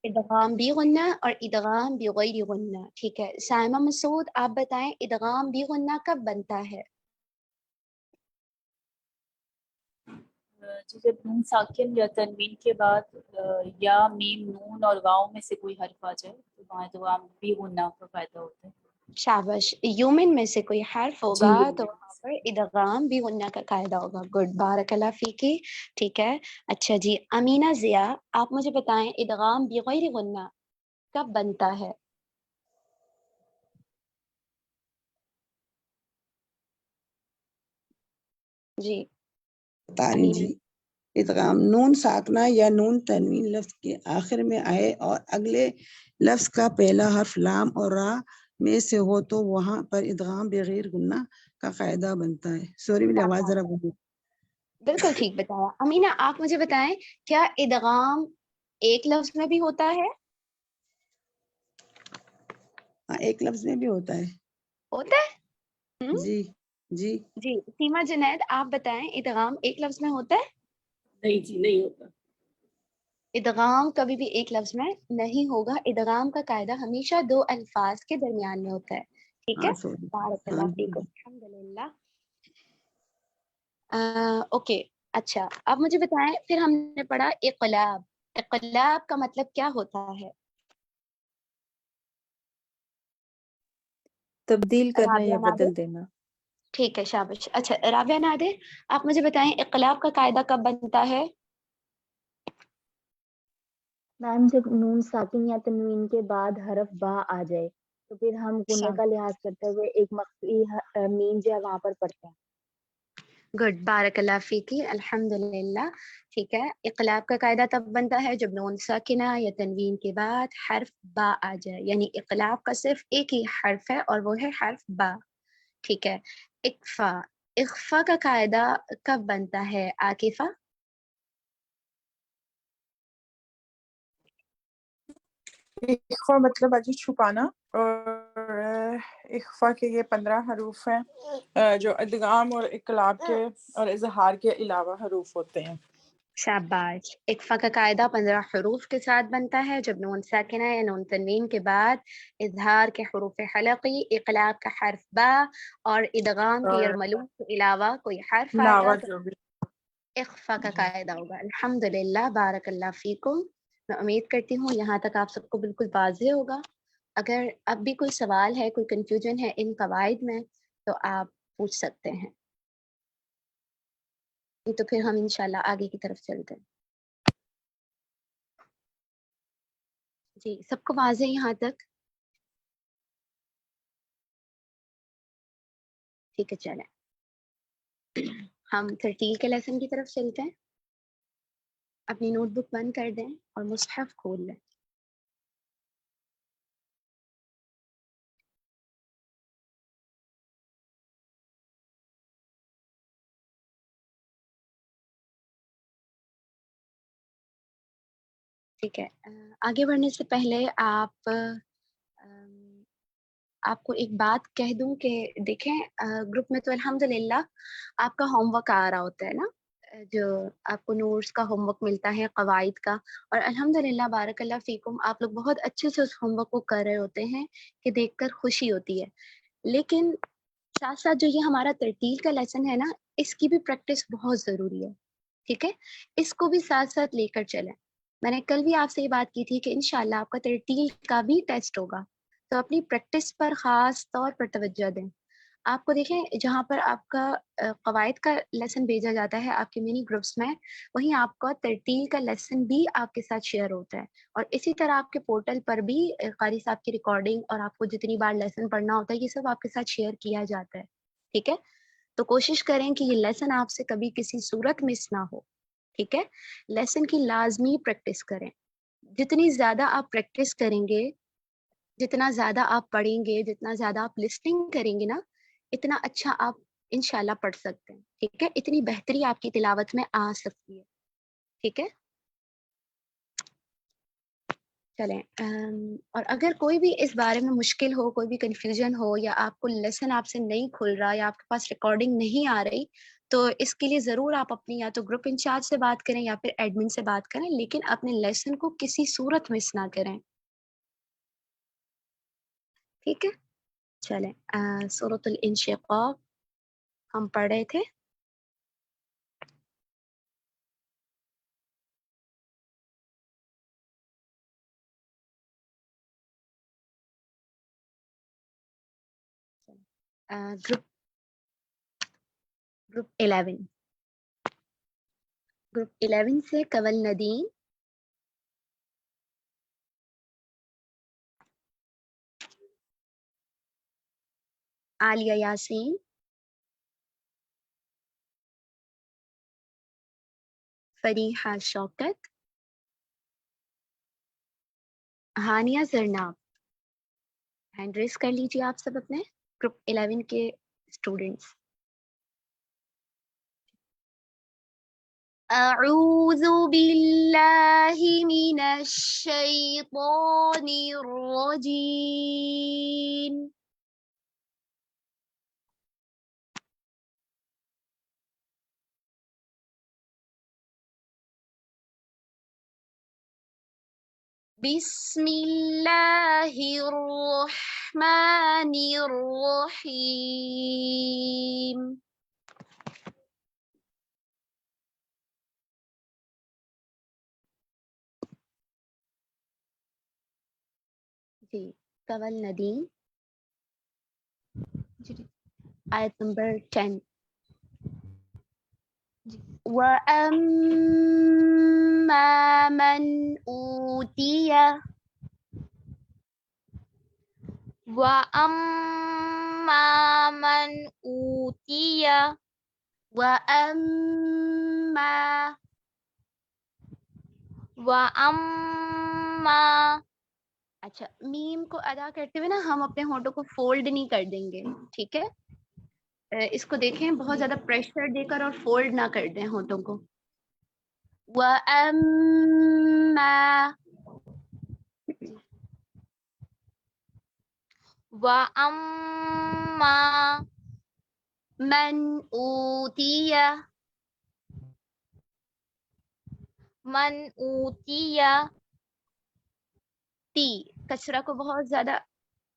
इदगाम बि गुन्ना और इदगाम बि गैर गुन्ना, ठीक है। साइमा मसूद, आप बताएं इदगाम बि गुन्ना कब बनता है? जी, जब नून साकिन या तनवीन के बाद या मीम नून और वाव में से कोई हर्फ आ जाए तो वहाँ इदगाम बि गुन्ना का फायदा होता है। शाबाश, यूमिन में से कोई हर्फ जी, होगा यूमिन तो वहाँ पर इदगाम बि गुन्ना का कायदा होगा। गुड, बारकल्लाह फीकी, ठीक है। अच्छा जी, अमीना जिया, आप मुझे बताएं इदगाम बि गैर गुन्ना कब बनता है? जी। बता रही अमीना। जी। इदगाम नून साकना या नून तनवीन लफ्ज के आखिर में आए और अगले लफ्ज का पहला हर्फ लाम और रा में से हो तो वहां पर इदगाम बगैर गुन्ना का कायदा बनता है। सॉरी, मेरी आवाज जरा गुम। बिल्कुल ठीक बताया। अमीना, आप मुझे बताएं, क्या इदगाम एक लफ्ज में भी होता है? हाँ, एक लफ्ज में भी होता है। होता है? जी जी। जी, सीमा जुनैद, आप बताएं, इदगाम एक लफ्ज में होता है? नहीं जी, नहीं होता। इदगाम कभी भी एक लफ्ज में नहीं होगा। इदगाम का कायदा हमेशा दो अल्फाज के दरमियान में होता है। ठीक है? हाँ, सॉरी। बारकल्लाह हाँ जी। फीकुम, अल्हम्दुलिल्लाह। ओके, अच्छा, अब मुझे बताएं, फिर हमने पढ़ा इक़लाब। इक़लाब का मतलब क्या होता है? तब्दील करना राबिया या नादिर। बदल देना। ठीक है, शाबाश। अच्छा राबिया नादिर, आप मुझे बताएं, इक़लाब का कायदा कब बनता है? मैम, जब नून साकिन या तनवीन के बाद हरफ बा आ जाए तो फिर हम गुन्ने का लिहाज करते हुए एक मख्फी मीम जो है वहां पर पढ़ते हैं। गुड, बारकल्लाह फीकी, अल्हम्दुलिल्लाह। ठीक है, इक़लाब का कायदा तब बनता है जब नून साकिना या तनवीन के बाद हर्फ बा आ जाए, यानी इक़लाब का सिर्फ एक ही हर्फ है और वो है हर्फ बा। ठीक है, इक़फ़ा, इक़फ़ा का कायदा कब बनता है आकिफा? इख्फा मतलब अजी छुपाना, और इख्फा के ये 15 हरूफ हैं जो इदगाम और इकलाब के और इजहार के अलावा हरूफ होते हैं। शाबाश। इख्फा का कायदा 15 हरूफ के साथ बनता है जब नून साकिना या नून तनवीन के बाद इजहार के हरूफ हलकी, इकलाब का हर्फ बा और इदगाम के और यरमलून के अलावा कोई हर्फ आएगा अलावा तो जो भी इख्फा का कायदा होगा। अल्हम्दुलिल्लाह, बारकल्लाह फीकुम। मैं उम्मीद करती हूँ यहाँ तक आप सबको बिल्कुल वाज़ेह होगा। अगर अब भी कोई सवाल है, कोई कंफ्यूजन है इन कवायद में, तो आप पूछ सकते हैं। तो फिर हम इंशाल्लाह आगे की तरफ चलते हैं। जी, सबको वाज़ेह है यहाँ तक? ठीक है, चलें हम तरतील के लेसन की तरफ चलते हैं। अपनी नोटबुक बंद कर दें और मुसहफ खोल लें। ठीक है, आगे बढ़ने से पहले आपको एक बात कह दूं कि देखें, ग्रुप में तो अल्हम्दुलिल्लाह आपका होमवर्क आ रहा होता है ना, जो आपको नोट्स का होमवर्क मिलता है, कवायद का, और अल्हम्दुलिल्लाह बारकल्लाह फीकुम आप लोग बहुत अच्छे से उस होमवर्क को कर रहे होते हैं कि देखकर खुशी होती है। लेकिन साथ साथ जो ये हमारा तरतील का लेसन है ना, इसकी भी प्रैक्टिस बहुत ज़रूरी है। ठीक है, इसको भी साथ साथ लेकर चलें। मैंने कल भी आपसे ये बात की थी कि इंशाल्लाह आपका तरतील का भी टेस्ट होगा, तो अपनी प्रैक्टिस पर ख़ास तौर पर तवज्जो दें। आपको देखें, जहाँ पर आपका कवायद का लेसन भेजा जाता है आपके मिनी ग्रुप्स में, वहीं आपका तरतील का लेसन भी आपके साथ शेयर होता है। और इसी तरह आपके पोर्टल पर भी कारी साहब की रिकॉर्डिंग और आपको जितनी बार लेसन पढ़ना होता है, ये सब आपके साथ शेयर किया जाता है। ठीक है, तो कोशिश करें कि ये लेसन आपसे कभी किसी सूरत मिस ना हो। ठीक है, लेसन की लाजमी प्रैक्टिस करें। जितनी ज़्यादा आप प्रैक्टिस करेंगे, जितना ज़्यादा आप पढ़ेंगे, जितना ज़्यादा आप लिसनिंग करेंगे ना, इतना अच्छा आप इंशाल्लाह पढ़ सकते हैं। ठीक है, इतनी बेहतरी आपकी तिलावत में आ सकती है। ठीक है, चलें। और अगर कोई भी इस बारे में मुश्किल हो, कोई भी कंफ्यूजन हो, या आपको लेसन आपसे नहीं खुल रहा, या आपके पास रिकॉर्डिंग नहीं आ रही, तो इसके लिए ज़रूर आप अपनी या तो group in charge से बात करें या फिर एडमिन से बात करें, लेकिन अपने लेसन को किसी सूरत मिस ना करें। ठीक है, चलें। सूरतुल इंशिक़ाक़ हम पढ़ रहे थे। Group group 11, group 11 से कंवल नदीम, आलिया Yasin, Fariha Shaukat, Hania Zarnab. Hand raise कर लीजिए आप सब अपने ग्रुप 11 के स्टूडेंट्स। अऊज़ु बिल्लाहि मिनश शैतानिर रजीम। बिस्मिल्लाहिर्रहमानिर्रहीम। जी, कंवल नदीम। जी। आयत नंबर 10। जी। वअम्मा मन ऊतिया। वअम्मा मन ऊतिया। वअम्मा। वअम्मा। अच्छा, मीम को अदा करते हुए ना हम अपने होंठों को फोल्ड नहीं कर देंगे, ठीक है? इसको देखें, बहुत ज्यादा प्रेशर देकर और फोल्ड ना कर दें होंठों को। वअम्मा। वअम्मा मन ऊतिया। मन ऊतिया। ती, कसरा को बहुत ज्यादा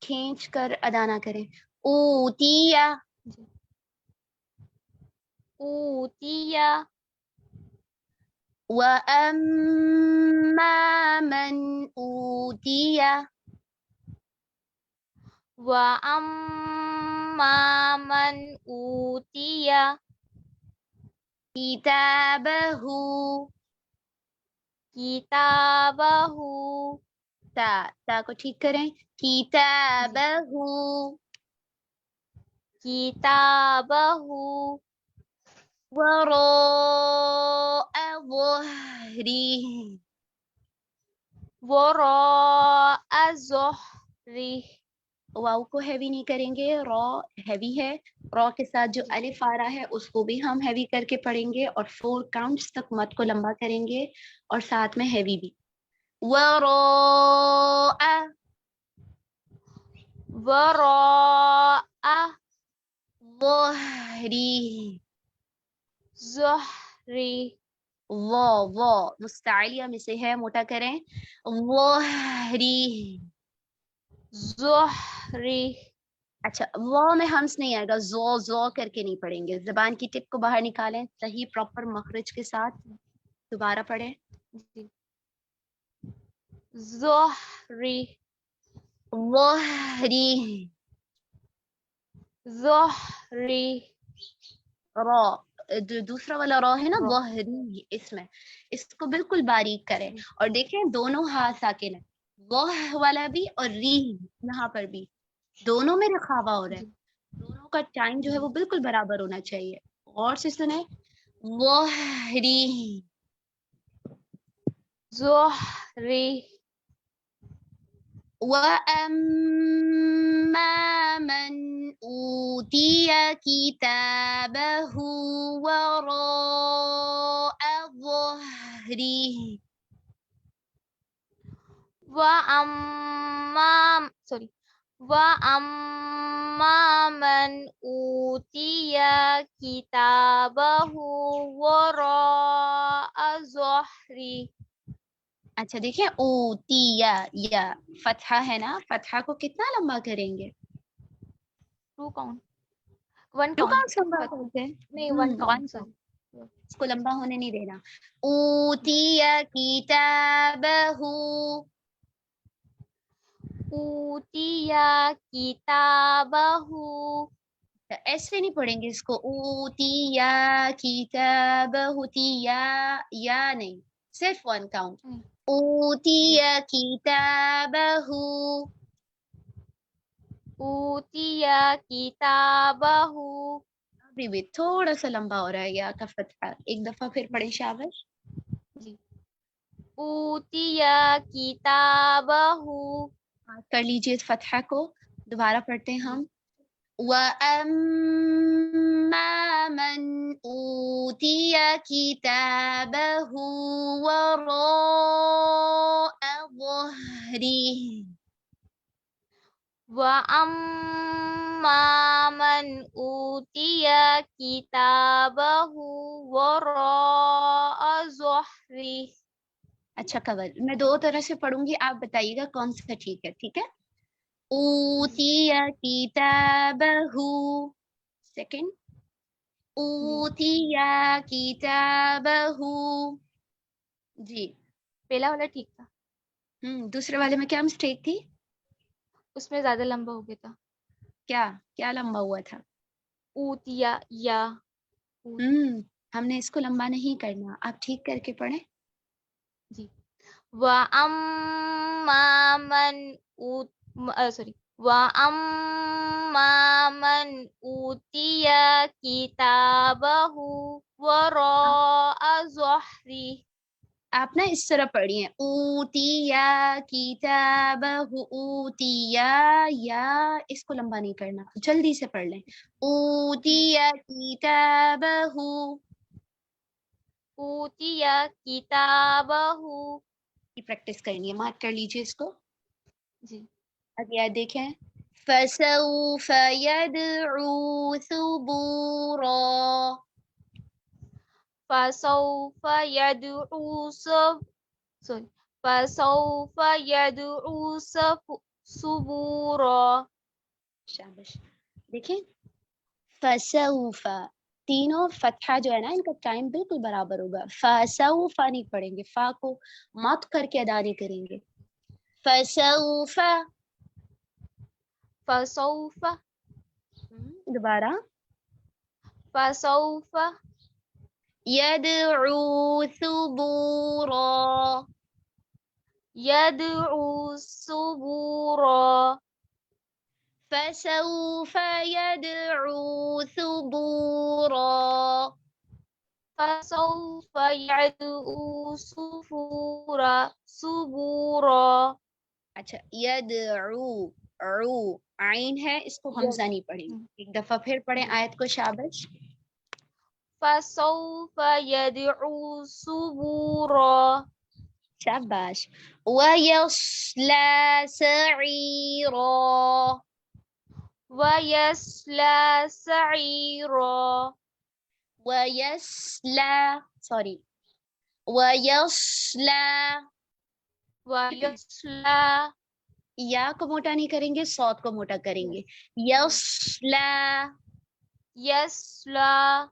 खींच कर अदा ना करें। ऊतिया। ऊतिया। वअम्मा मन ऊतिया। वअम्मा मन ऊतिया। किताबहू। किताबहू। ता, ता को ठीक करें। किताबहू। किताबहू। वराअ ज़ुहरिhi। वराअ ज़ुहरिhi। वाव को हैवी नहीं करेंगे, रॉ हैवी है। रॉ के साथ जो अलिफ आ रहा है उसको भी हम हैवी करके पढ़ेंगे और 4 काउंट्स तक मत को लंबा करेंगे और साथ में हैवी भी। वराअ। वराअ। ज़ुहरिhi। ज़ुहरी। वो वो मुस्तालिया में से है, मोटा करें। ज़ुहरी। ज़ुहरी। अच्छा, वो में हम्स नहीं आएगा, जो जो करके नहीं पढ़ेंगे। जबान की टिप को बाहर निकालें सही प्रॉपर मखरज के साथ। दोबारा पढ़ें। ज़ुहरी। ज़ुहरी। ज़ुहरी। रॉ, जो दूसरा वाला रॉ है ना, ज़ुहरी, इसमें इसको बिल्कुल बारीक करें। और देखें दोनों हाथ साकिन है, वह वाला भी और री यहाँ पर भी, दोनों में रखावा हो रहा है। दोनों का टाइम जो है वो बिल्कुल बराबर होना चाहिए। और से सुने, ज़ुहरी। ज़ुहरी। वअम्मा मन ऊतिया किताबहू वराअ ज़ुहरिhi। वअम्मा, सॉरी, वअम्मा मन ऊतिया किताबहू वराअ ज़ुहरिhi। अच्छा देखिए, ऊतिया या फतहा है ना, फतहा को कितना लंबा करेंगे? 2 count. 1 2 count. Count लंबा करते हैं? नहीं, 1 काउंट, सॉरी। इसको लंबा होने नहीं देना। ऊतिया किताबहू। ऊतिया किताबहू। ऐसे नहीं पढ़ेंगे इसको, ऊतिया किताबहू, तिया या नहीं, सिर्फ 1 काउंट। ऊतिया किताबहू। ऊतिया किताबहू। अभी भी थोड़ा सा लंबा हो रहा है या का फतहा। एक दफा फिर पढ़ें शाबाश। ऊतिया किताबहु। कर लीजिए इस फतहा को, दोबारा पढ़ते हैं हम। वअम्मा मन ऊतिया किताबहु वराअ ज़हरिhi। वअम्मा मन ऊतिया किताबहु वराअ ज़हरिhi। अच्छा कंवल, मैं दो तरह से पढ़ूंगी, आप बताइएगा कौन सा ठीक है। ठीक है, ऊतिया किताबहु, सेकंड ऊतिया किताबहु। जी पहला वाला ठीक था। दूसरे वाले में क्या मिस्टेक थी? उसमें ज्यादा लंबा हो गया था। क्या क्या लंबा हुआ था? ऊतिया या। हमने इसको लंबा नहीं करना, आप ठीक करके पढ़ें। जी, वअम्मा मन सॉरी वअम्मा मन ऊतिया किताबहु वराअ ज़हरिhi। आप ना इस तरह पढ़िए, ऊतिया किताबहु, ऊतिया या, इसको लंबा नहीं करना, जल्दी से पढ़ लें। ऊतिया किताबहु, ऊतिया किताबहु। की प्रैक्टिस करनी है, मार्क कर लीजिए इसको। जी, अब याद देखें, फसौफ यदऊ सुबूरा। फसौफ यदऊ सॉरी फसौफ यदऊ सुबूरा। शाबाश। देखिए फसौफा, तीनों फतहा जो है ना, इनका टाइम बिल्कुल बराबर होगा। फसौफा नहीं पढ़ेंगे, फा को मत करके अदा नहीं करेंगे। फसौफा, फसौफा, दोबारा, फसौफा यदऊ सुबूरा, यदऊ सुबूरा। फसौफ यदऊ सुबूरा, फसौफ यदऊ सुफूरा, सुबूरा। अच्छा, यदऊ, ऊ आइन है, इसको हमजा नहीं पढ़ेंगे। एक दफा फिर पढ़ें आयत को, शाबाश। फसौफ यदऊ सुबूरा। शाबाश। वयस्ला सईरा, वयस्ला सईरा, वयस्ला सॉरी वयस्ला, वयस्ला, या को मोटा नहीं करेंगे, सौत को मोटा करेंगे। यस्ला, यस्ला।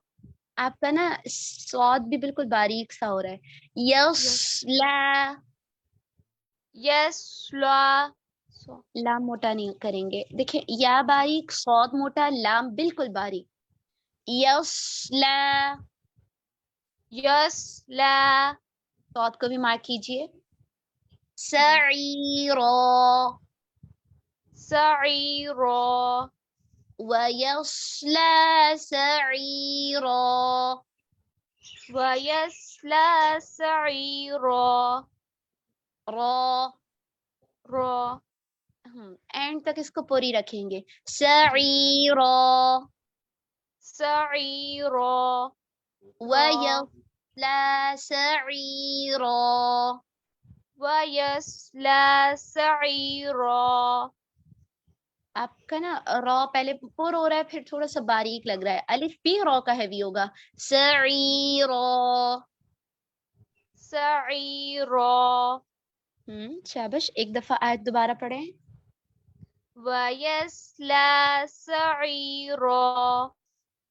आपका ना सौत भी बिल्कुल बारीक सा हो रहा है। यस्ला, यस्ला, लाम मोटा नहीं करेंगे। देखिए या बारीक, सौद मोटा, लाम बिल्कुल बारीक। यस्ला, यस्ला, सौद को भी मार्क कीजिए। सईरा, सईरा, वयस्ला सईरा, वयस्ला सईरा। रा, रा, एंड तक इसको पूरी रखेंगे। सईरा, सईरा, वयस्ला सईरा, वयस्ला सईरा। आपका ना रॉ पहले पुर हो रहा है, फिर थोड़ा सा बारीक लग रहा है। अलिफ भी रॉ का हैवी होगा। सईरा, सईरा। शाबाश। एक दफा आयत दोबारा पढ़ें। वयस्ला सईरा।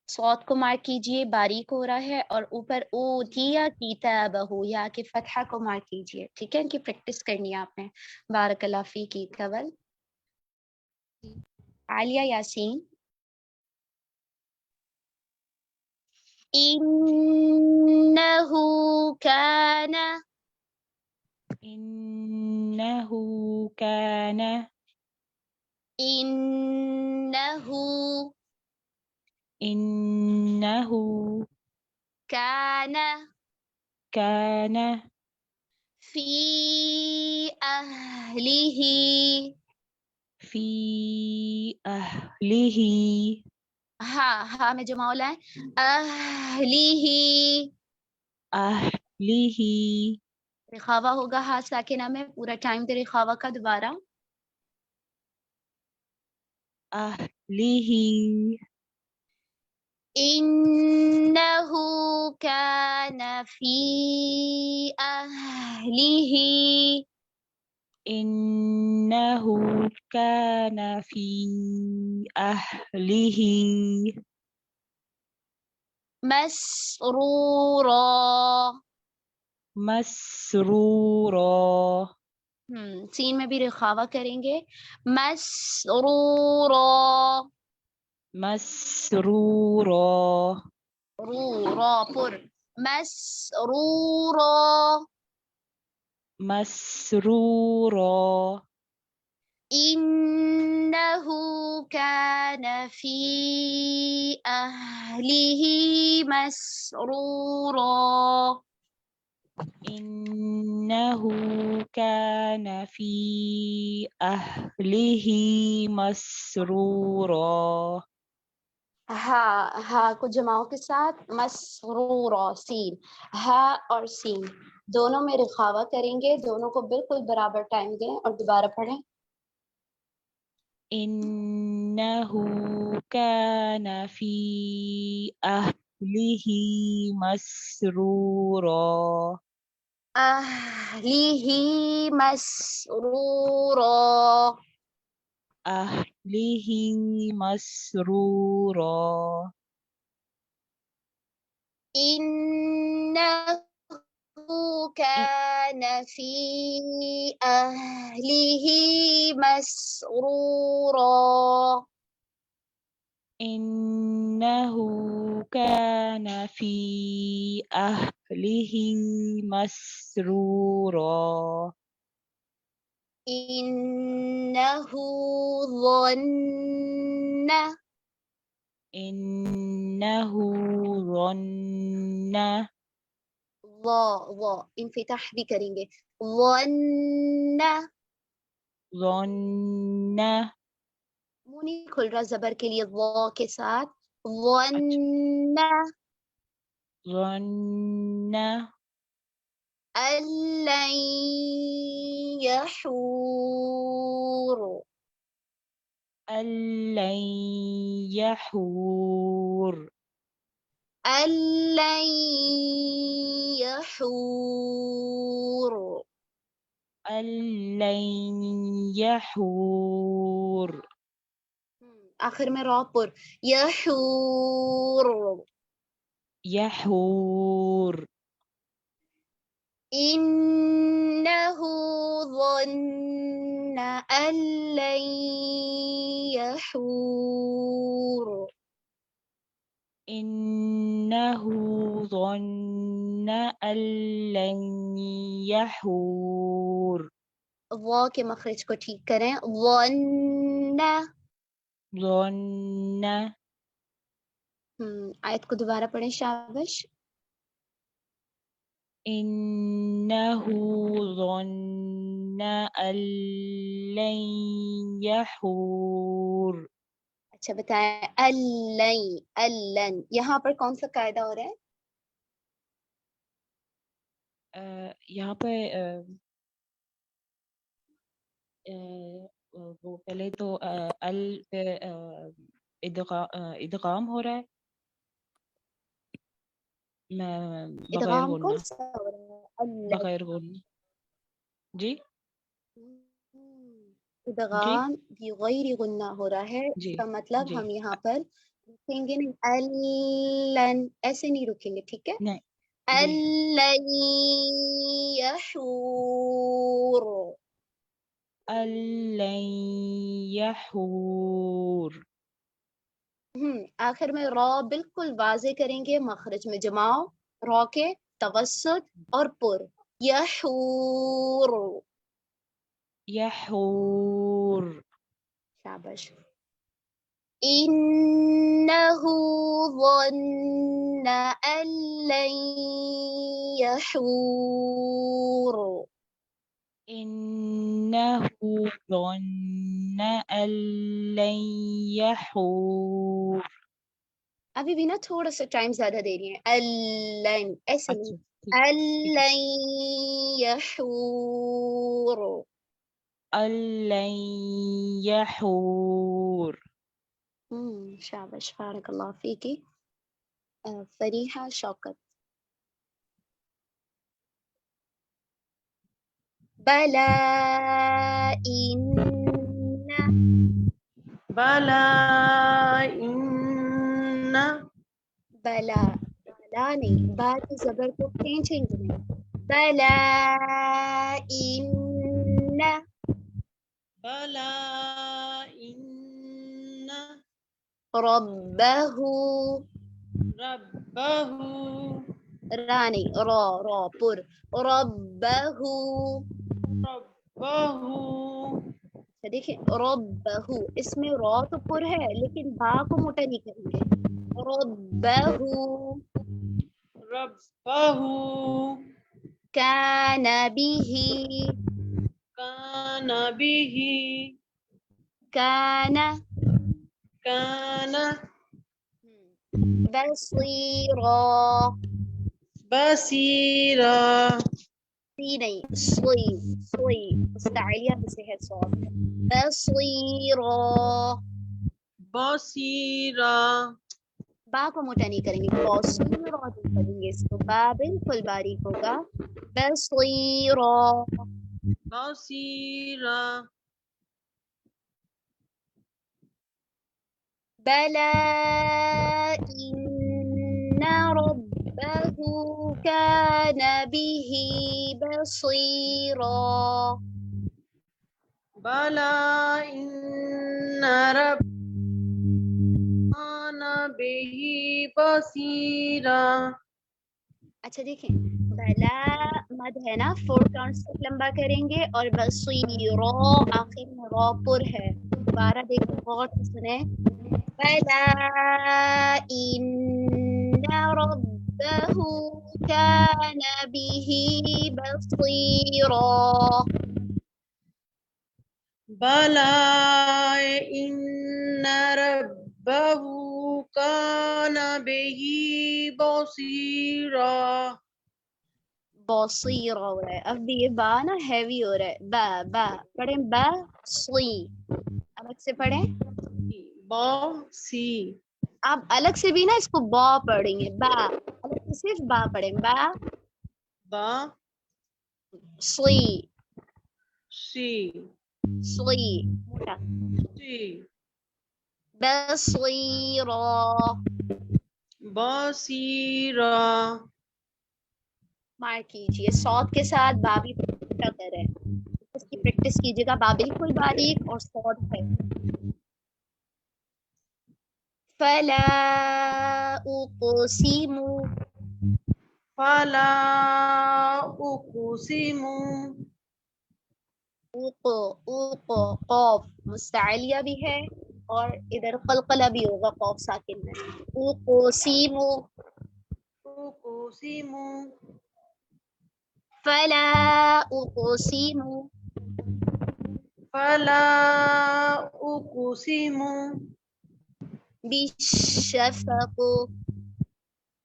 सौत को मार्क कीजिए, बारीक हो रहा है, और ऊपर ऊतिया किताबहु, या के फतहा को मार्क कीजिए। ठीक है, इनकी प्रैक्टिस करनी है आपने। बारकल्लाह फीकी कंवल। आलिया यासीन। इन्नहु काना, इन्नहु काना, इन्नहु, इन्नहु काना, काना, फी अहलिही। फी अहलिही। हा, हा में जमाव लाएं। अहलिही। अहलिही। रिखावा होगा हा साकिना में, पूरा टाइम दे रिखावा का। दोबारा। अहलिही। इन्नहु कान फी अहलिही। इन्नहु कान फी अहलिही। मसरूरा। मसरूरा। सीन में भी रिखावा करेंगे। मसरूरा। मसरूरा। रू रा पुर। मसरूरा। मसरूरा। इन्नहु कान फी अहलिही मसरूरा। इन्नहु कान फी अहलिही मसरूरा। हा, हा को जमाओ के साथ मसरूरा। सीन, हा और सीन दोनों में रिखावा करेंगे, दोनों को बिल्कुल बराबर टाइम दें और दोबारा पढ़ें। इन्नहु कान फी अहलिही मसरूरा। अहलिही मसरूरा। अहलिही मसरूरा। इन्नहु कान फी अहलिही मसरूरा। इन्नहु कान फी अहलिही मसरूरा। इन्नहु ज़न्न। इन्नहु ज़न्न। व व इन्फिताह भी करेंगे। ज़न्न। ज़न्न। मुंह नहीं खुल रहा जबर के लिए व के साथ। ज़न्न। ज़न्न। अल्लन यहूर। अल्लन यहूर। अल्लन यहूर। अल्लन यहूर। आखिर में रॉ पुर। यहूर। यहूर। इन्नहु ज़न्न अल्लन यहूर। इन्नहु ज़न्न अल्लन यहूर। व के मखरज को ठीक करें। ज़न्न। ज़न्न। आयत को दोबारा पढ़ें शाबाश। इन्नहु ज़न्न अल्लन यहूर। अच्छा बताएं, अल्लन, अल्लन यहाँ पर कौन सा कायदा हो रहा है? यहाँ पे वो पहले तो अल पे इदगाम हो रहा है। मैं बगैर इदगाम कौन गुन्ना। सा हो रहा है? अल्लन। बगैर गुन्ना। जी। इदगाम बगैर गुन्ना हो रहा है। जी, इसका मतलब जी। हम यहाँ पर रुकेंगे नहीं, अल्लन ऐसे नहीं रुकेंगे, ठीक है? नहीं, जी। अल्लन यहूर। अल्लन यहूर। आखिर में रॉ बिल्कुल वाजे करेंगे, मखरज में जमाओ रॉ के, तवस्सुत और पुर। यहूर। यहूर। शाबाश। इन्नहु ज़न्न अल्लन यहूर। इन्नहु ज़न्न अल्लन यहूर। अभी भी ना थोड़ा सा टाइम ज्यादा दे रही है। अल्लन ऐसे नहीं, अच्छा ठीक ठीक है। अल्लन यहूर। अल्लन यहूर। शाबाश, बारकल्लाह फीकी। फरीहा शौकत। बला इन्ना। बला इन्ना। बला, बला नहीं, बा की जबर को खींचेंगे नहीं। बला इन्ना। बला इन्ना। रब्बहु। रब्बहु। रा नहीं, रो रो पुर। रब्बहु। रब्बहु। अच्छा देखिए, रब्बहु, इसमें रो तो पुर है लेकिन बा को मोटा नहीं करेंगे। रब्बहु। रब्बहु। कान बिही। कान बिही। कान। कान। बसीरा। बसीरा। सी नहीं, सुई सुई, मुस्ताइलिया में से है सौत। बसीरा। बसीरा। बा को मोटा नहीं करेंगे, बसीरा नहीं करेंगे इसको, बा बिल्कुल बारीक होगा। बसीरा। बसीरा। बला इन्ना रब्बहु कान बिही बसीरा। बला इन्ना रब्बना बिही बसीरा। अच्छा देखें, बला मद है ना, 4 काउंट्स तक लंबा करेंगे और बसीरा आखिर में रो पुर है। दोबारा देखें, गौर से सुने। बला इन्ना रब्बहु कान बिही बसीरा। बला इन्ना रब्बहु कान बिही बसीरा। बसीरा हो रहा है अब भी, ये बा ना हैवी हो रहा है। बा बा पढ़ें, बा सी, अलग से पढ़ें। बा सी। आप अलग से भी ना इसको बा पढ़ेंगे, बा अलग से सिर्फ बा पढ़ें। बा बा सी सी। सी मोटा। सी। बसीरा। बसीरा। मार्क कीजिए, सौद के साथ बा भी मोटा करें, इसकी प्रैक्टिस कीजिएगा। बा बिल्कुल बारीक और सौद है। फला उक़सिमु। फला उक़सिमु। उक़ उक़ क़ौफ मुस्ताइलिया भी है और इधर कलकला भी होगा क़ौफ साकिन में। उक़सिमु। उक़सिमु। फला उक़सिमु। फला उक़सिमु। बिश्शफ़क़।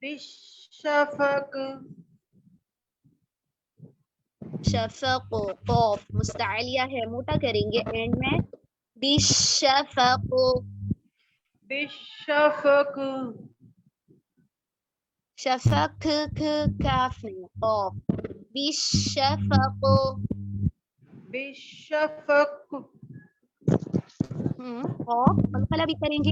बिश्शफ़क़। शफ़क़ क़ौफ मुस्ताइलिया है, मोटा करेंगे एंड में। बिश्शफ़क़। बिश्शफ़क़। शफ़क़ ख काफ नहीं, क़ौफ। बिश्शफ़क़। बिश्शफ़क़। क़ौफ कलकला भी करेंगे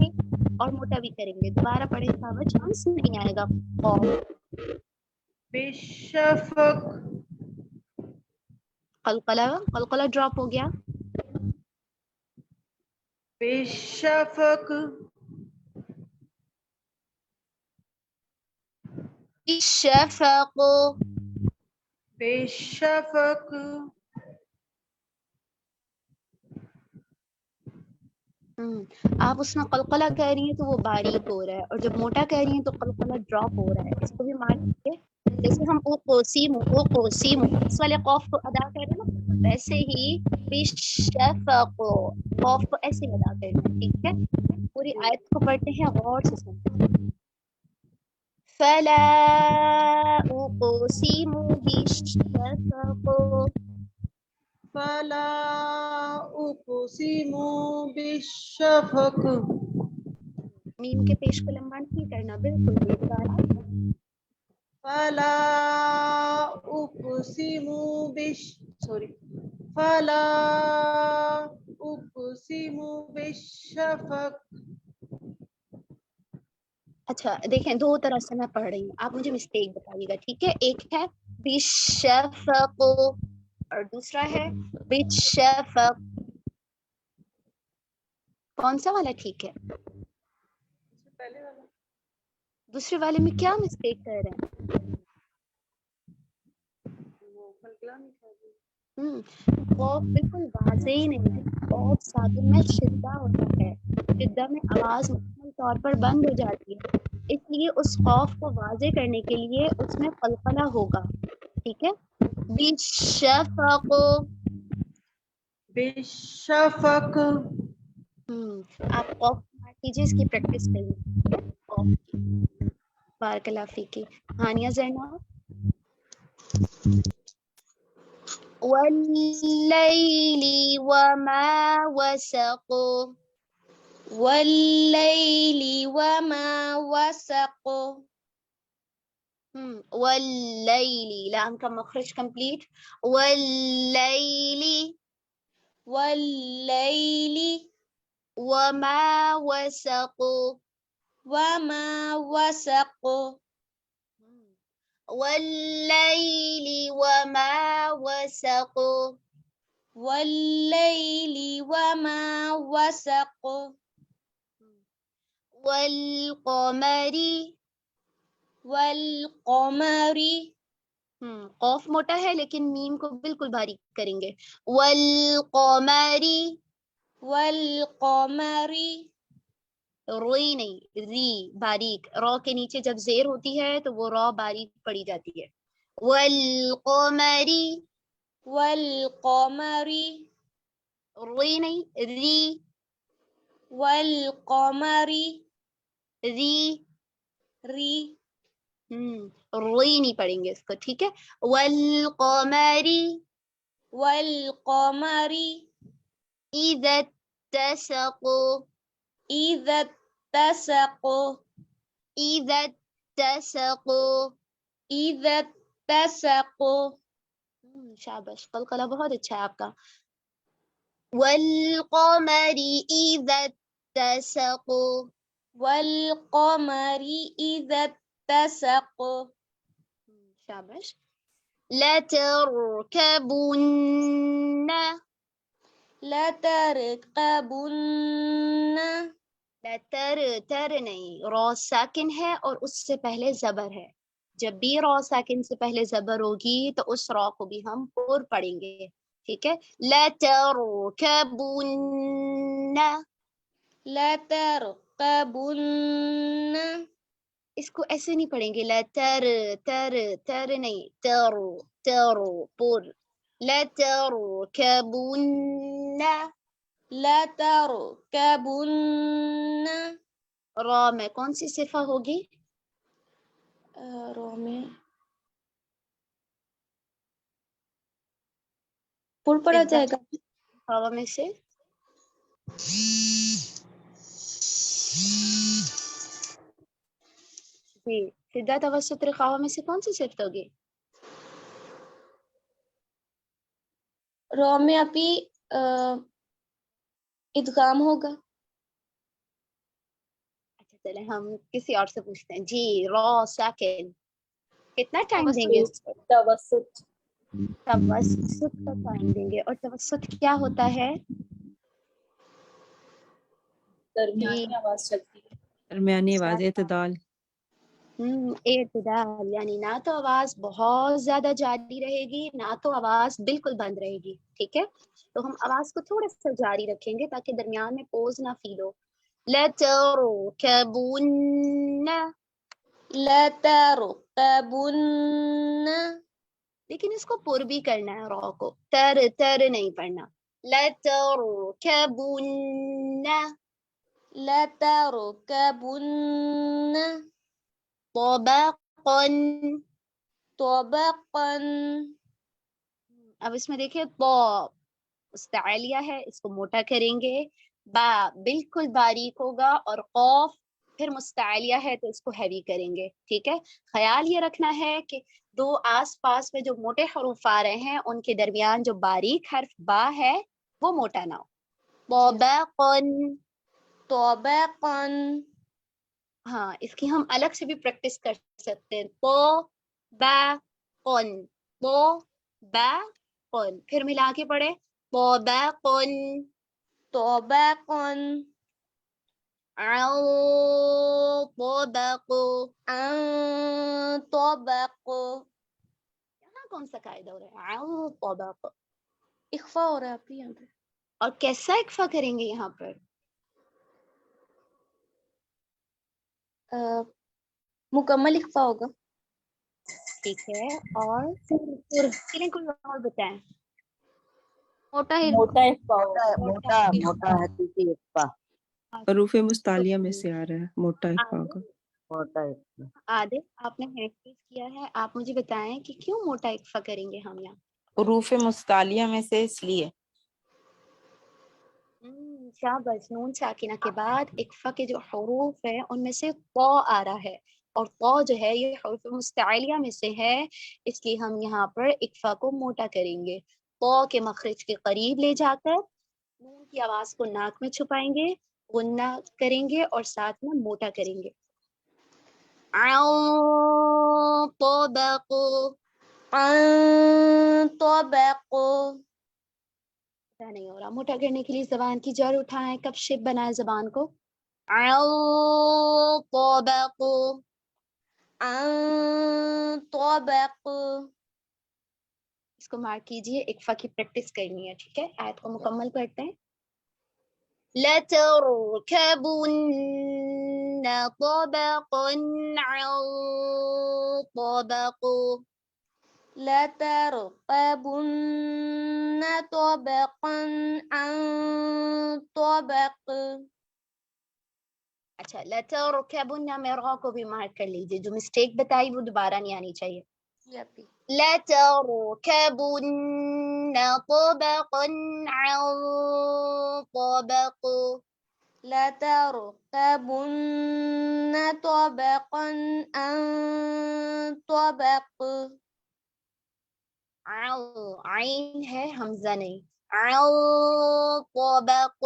और मोटा भी करेंगे। दोबारा पढ़े साहब, चांस नहीं आएगा। क़ौफ। बिश्शफ़क़। कलकला, कलकला ड्रॉप हो गया। बिश्शफ़क़। बिश्शफ़क़। बिश्शफ़क़। आप उसमें कलकला कह रही हैं तो वो बारीक हो रहा है और जब मोटा कह रही हैं तो कलकला ड्रॉप हो रहा है। इसको भी मार्क कीजिए। जैसे हम उक़सिमु उक़सिमु इस वाले कौफ को अदा कर रहे हैं ना, वैसे ही बिश्शफ़क़ कौफ को ऐसे ही अदा करना है, ठीक है। पूरी आयत को पढ़ते हैं, गौर से सुनते हैं। फला उक़सिमु बिश्शफ़क़। फला उक़सिमु बिश्शफ़क़। मीम के पेश को लंबा नहीं करना बिल्कुल भी, दोबारा। फला उक़सिमु बिश सॉरी फला उक़सिमु बिश्शफ़क़। अच्छा देखें, दो तरह से मैं पढ़ रही हूँ, आप मुझे मिस्टेक बताइएगा, ठीक है। एक है बिश्शफ़क़ और दूसरा है बिश्शफ़क़। कौन सा वाला ठीक है? पहले वाला। दूसरे वाले में क्या मिस्टेक कर रहे हैं? वो कलकला नहीं कर रही। कौफ बिल्कुल वाज़े ही नहीं है। कौफ साकिन में शिद्दा होता है, शिद्दा में आवाज मुकम्मल तौर पर बंद हो जाती है, इसलिए उस खौफ को वाजे करने के लिए उसमें कलकला होगा, ठीक है। बिश्शफ़क़। बिश्शफ़क़। आप कौफ मार कीजिए, इसकी प्रैक्टिस करिए, ठीक है, कौफ की। बारकल्लाह फीकी। हानिया ज़ैनब। वल्लैली वमा वसक़। वल्लैली वमा वसक़। वल्लैली, लाम का मखरज कंप्लीट। वल्लैली। वल्लैली। वमा वसक़। वमा वसक़। वल्लैली वमा वसक़। वल्लैली वमा वसक़। वल्क़मरी। वल्क़मरी। कौफ मोटा है लेकिन मीम को बिल्कुल बारीक करेंगे। वल्क़मरी। वल्क़मरी। रोई नहीं, री बारीक। रो के नीचे जब जेर होती है तो वो रो बारीक पड़ी जाती है। वल्क़मरी। वल्क़मरी। रोई नहीं, री। वल्क़मरी। री। री। रोई नहीं पढ़ेंगे इसको, ठीक है। वल्क़मरी। वल्क़मरी। इज़ा तसक़। इज़ा तसक़। इज़ा तसक़। इज़ा तसक़। शाबाश, कलकला बहुत अच्छा है आपका। वल्क़मरी इज़ा तसक़। वल्क़मरी इज़ा तसक़। शाबाश। लतरकबुन्न। लतरकबुन्न। लतर, तर नहीं, रो साकिन है और उससे पहले जबर है। जब भी रो साकिन से पहले जबर होगी तो उस रो को भी हम पुर पढ़ेंगे, ठीक है। लतरकबुन्न। लतरकबुन्न। इसको ऐसे नहीं पढ़ेंगे, लतर तर तर नहीं, तर तर पुर। लतरकबुन्न। लतरकबुन्न। रो में कौन सी सिफा होगी? रो में पुर पड़ा जाएगा। हवा में से जी, सिद्धा तवस्सुत रिखावा में से कौन सी सिफ्त होगी? रो में अभी इदगाम होगा। अच्छा चले हम किसी और से पूछते हैं। जी, रो साकिन कितना टाइम देंगे इसको? तवस्सुत। तवस्सुत का टाइम देंगे। और तवस्सुत क्या होता है? दरमियानी आवाज चलती है। दरमियानी आवाज, एतदाल। एतदाल यानी ना तो आवाज बहुत ज्यादा जारी रहेगी ना तो आवाज बिल्कुल बंद रहेगी, ठीक है। तो हम आवाज को थोड़ा सा जारी रखेंगे ताकि दरमियान में पोज ना फील हो। लतरकबुन्न। लतरकबुन्न। लेकिन इसको पुर भी करना है रॉ को, तर तर नहीं पढ़ना। लतरकबुन्न। लतरकबुन्न। तबक़न। तबक़न। अब इसमें देखिए तो मुस्तअलिया है, इसको मोटा करेंगे। बा बिल्कुल बारीक होगा और कौफ फिर मुस्तअलिया है तो इसको हैवी करेंगे। ठीक है, ख्याल ये रखना है कि दो आस पास में जो मोटे हरूफ आ रहे हैं उनके दरमियान जो बारीक हर्फ बा है वो मोटा ना हो। तबक़न। तबक़न। हाँ, इसकी हम अलग से भी प्रैक्टिस कर सकते हैं। तो बा कन, तो बा कन, फिर मिला के पढ़े तबक़न। तबक़न। तबक़। तबक़। यहाँ कौन सा कायदा हो रहा है? तबक़। इख्फा हो रहा है आप यहाँ पे। और कैसा इख्फा करेंगे यहाँ पर? मुकम्मल इख्फा होगा। ठीक है, और चलिए कोई और बताएं। मोटा ही मोटा इख्फा मोटा मोटा हकीकी इख्फा। हरूफ मुस्तालिया में से आ रहा है मोटा इख्फा का। मोटा इख्फा। आदिल, आपने हैंड रेज किया है, आप मुझे बताएं कि क्यों मोटा इख्फा करेंगे हम यहाँ? हरूफ मुस्तालिया में से इसलिए। शाबाश। नून साकिना के बाद इख्फा के जो हरूफ है उनमें से तो आ रहा है और तो जो है ये हरूफ मुस्तालिया में से है, इसलिए हम यहाँ पर इख्फा को मोटा करेंगे। तो के मखरज के करीब ले जाकर नून की आवाज को नाक में छुपाएंगे, गुन्ना करेंगे और साथ में मोटा करेंगे। पता नहीं हो रहा। मोटा करने के लिए जबान की जड़ उठाएं, कब शिप बनाए जबान को। इसको मार्क कीजिए, इक्फा की प्रैक्टिस करनी है। ठीक है, आयत को मुकम्मल करते हैं। लतरकबुन्न तबक़न अन तबक़। लतरकबुन्न तबक़न अन तबक़। अच्छा, लतरकबुन्न में रा को भी मार्क कर लीजिए, जो मिस्टेक बताई वो दोबारा नहीं आनी चाहिए। लतरकबुन्न तबक़न अन तबक़। लतरकबुन्न तबक़न अन तबक़। आइन है, हमजा नहीं। तबक़।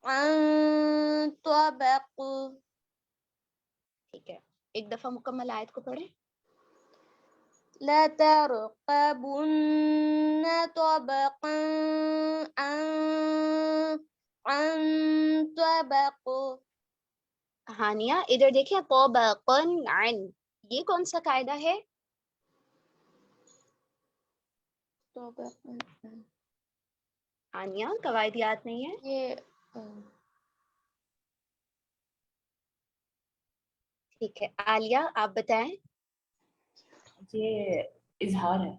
अन तबक़। ठीक है, एक दफा मुकम्मल आयत को पढ़ें। लतरकबुन्न तबक़न अन तबक़। हानिया इधर देखिए, तबक़न अन, ये कौन सा कायदा है? हानिया कवायद याद नहीं है ये? ठीक है, आलिया आप बताएं। ये इजहार है।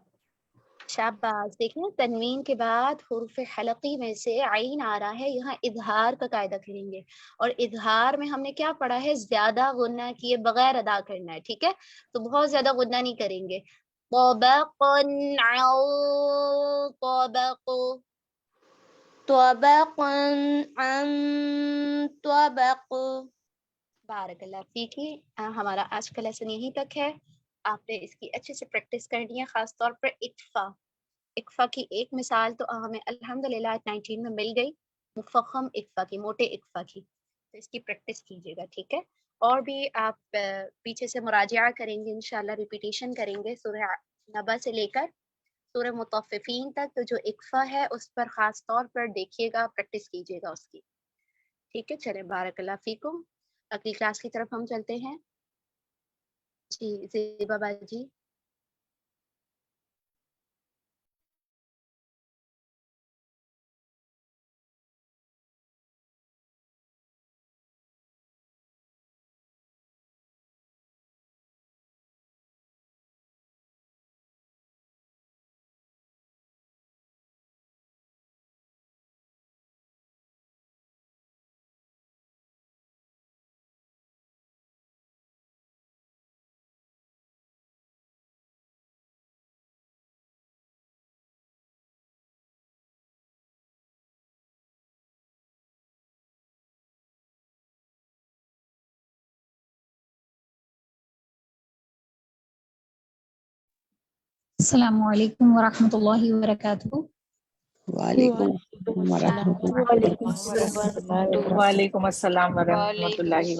शाबाश। देखिए तनवीन के बाद हुरूफ हलकी में से आइन आ रहा है, यहाँ इजहार का कायदा करेंगे। और इजहार में हमने क्या पढ़ा है? ज्यादा गुन्ना किए बगैर अदा करना है। ठीक है, तो बहुत ज्यादा गुन्ना नहीं करेंगे। तबक़न अन तबक़। तबक़न अन तबक़। बारकल्लाह फीकी। हमारा आज का लेसन यहीं तक है। आपने इसकी अच्छे से प्रैक्टिस करनी है, खास तौर पर इक्फा। इक्फा की एक मिसाल तो हमें अल्हम्दुलिल्लाह 19 में मिल गई, मुफखम इक्फा की, मोटे इक्फा की, तो इसकी प्रैक्टिस कीजिएगा। ठीक है, और भी आप पीछे से मुराजिया करेंगे इंशाल्लाह, रिपीटेशन करेंगे सूरह नबा से लेकर सूरह मुतफ़फ़ीन तक, तो जो इक्फा है उस पर ख़ास तौर पर देखिएगा, प्रैक्टिस कीजिएगा उसकी। ठीक है, चलें, बारकल्लाह फीकुम। अगली क्लास की तरफ हम चलते हैं। जी ज़ेबा बाजी। अस्सलामु अलैकुम वरहमतुल्लाहि वबरकातुहू। वालेकुम वालेकुम अस्सलाम वरहमतुल्लाहि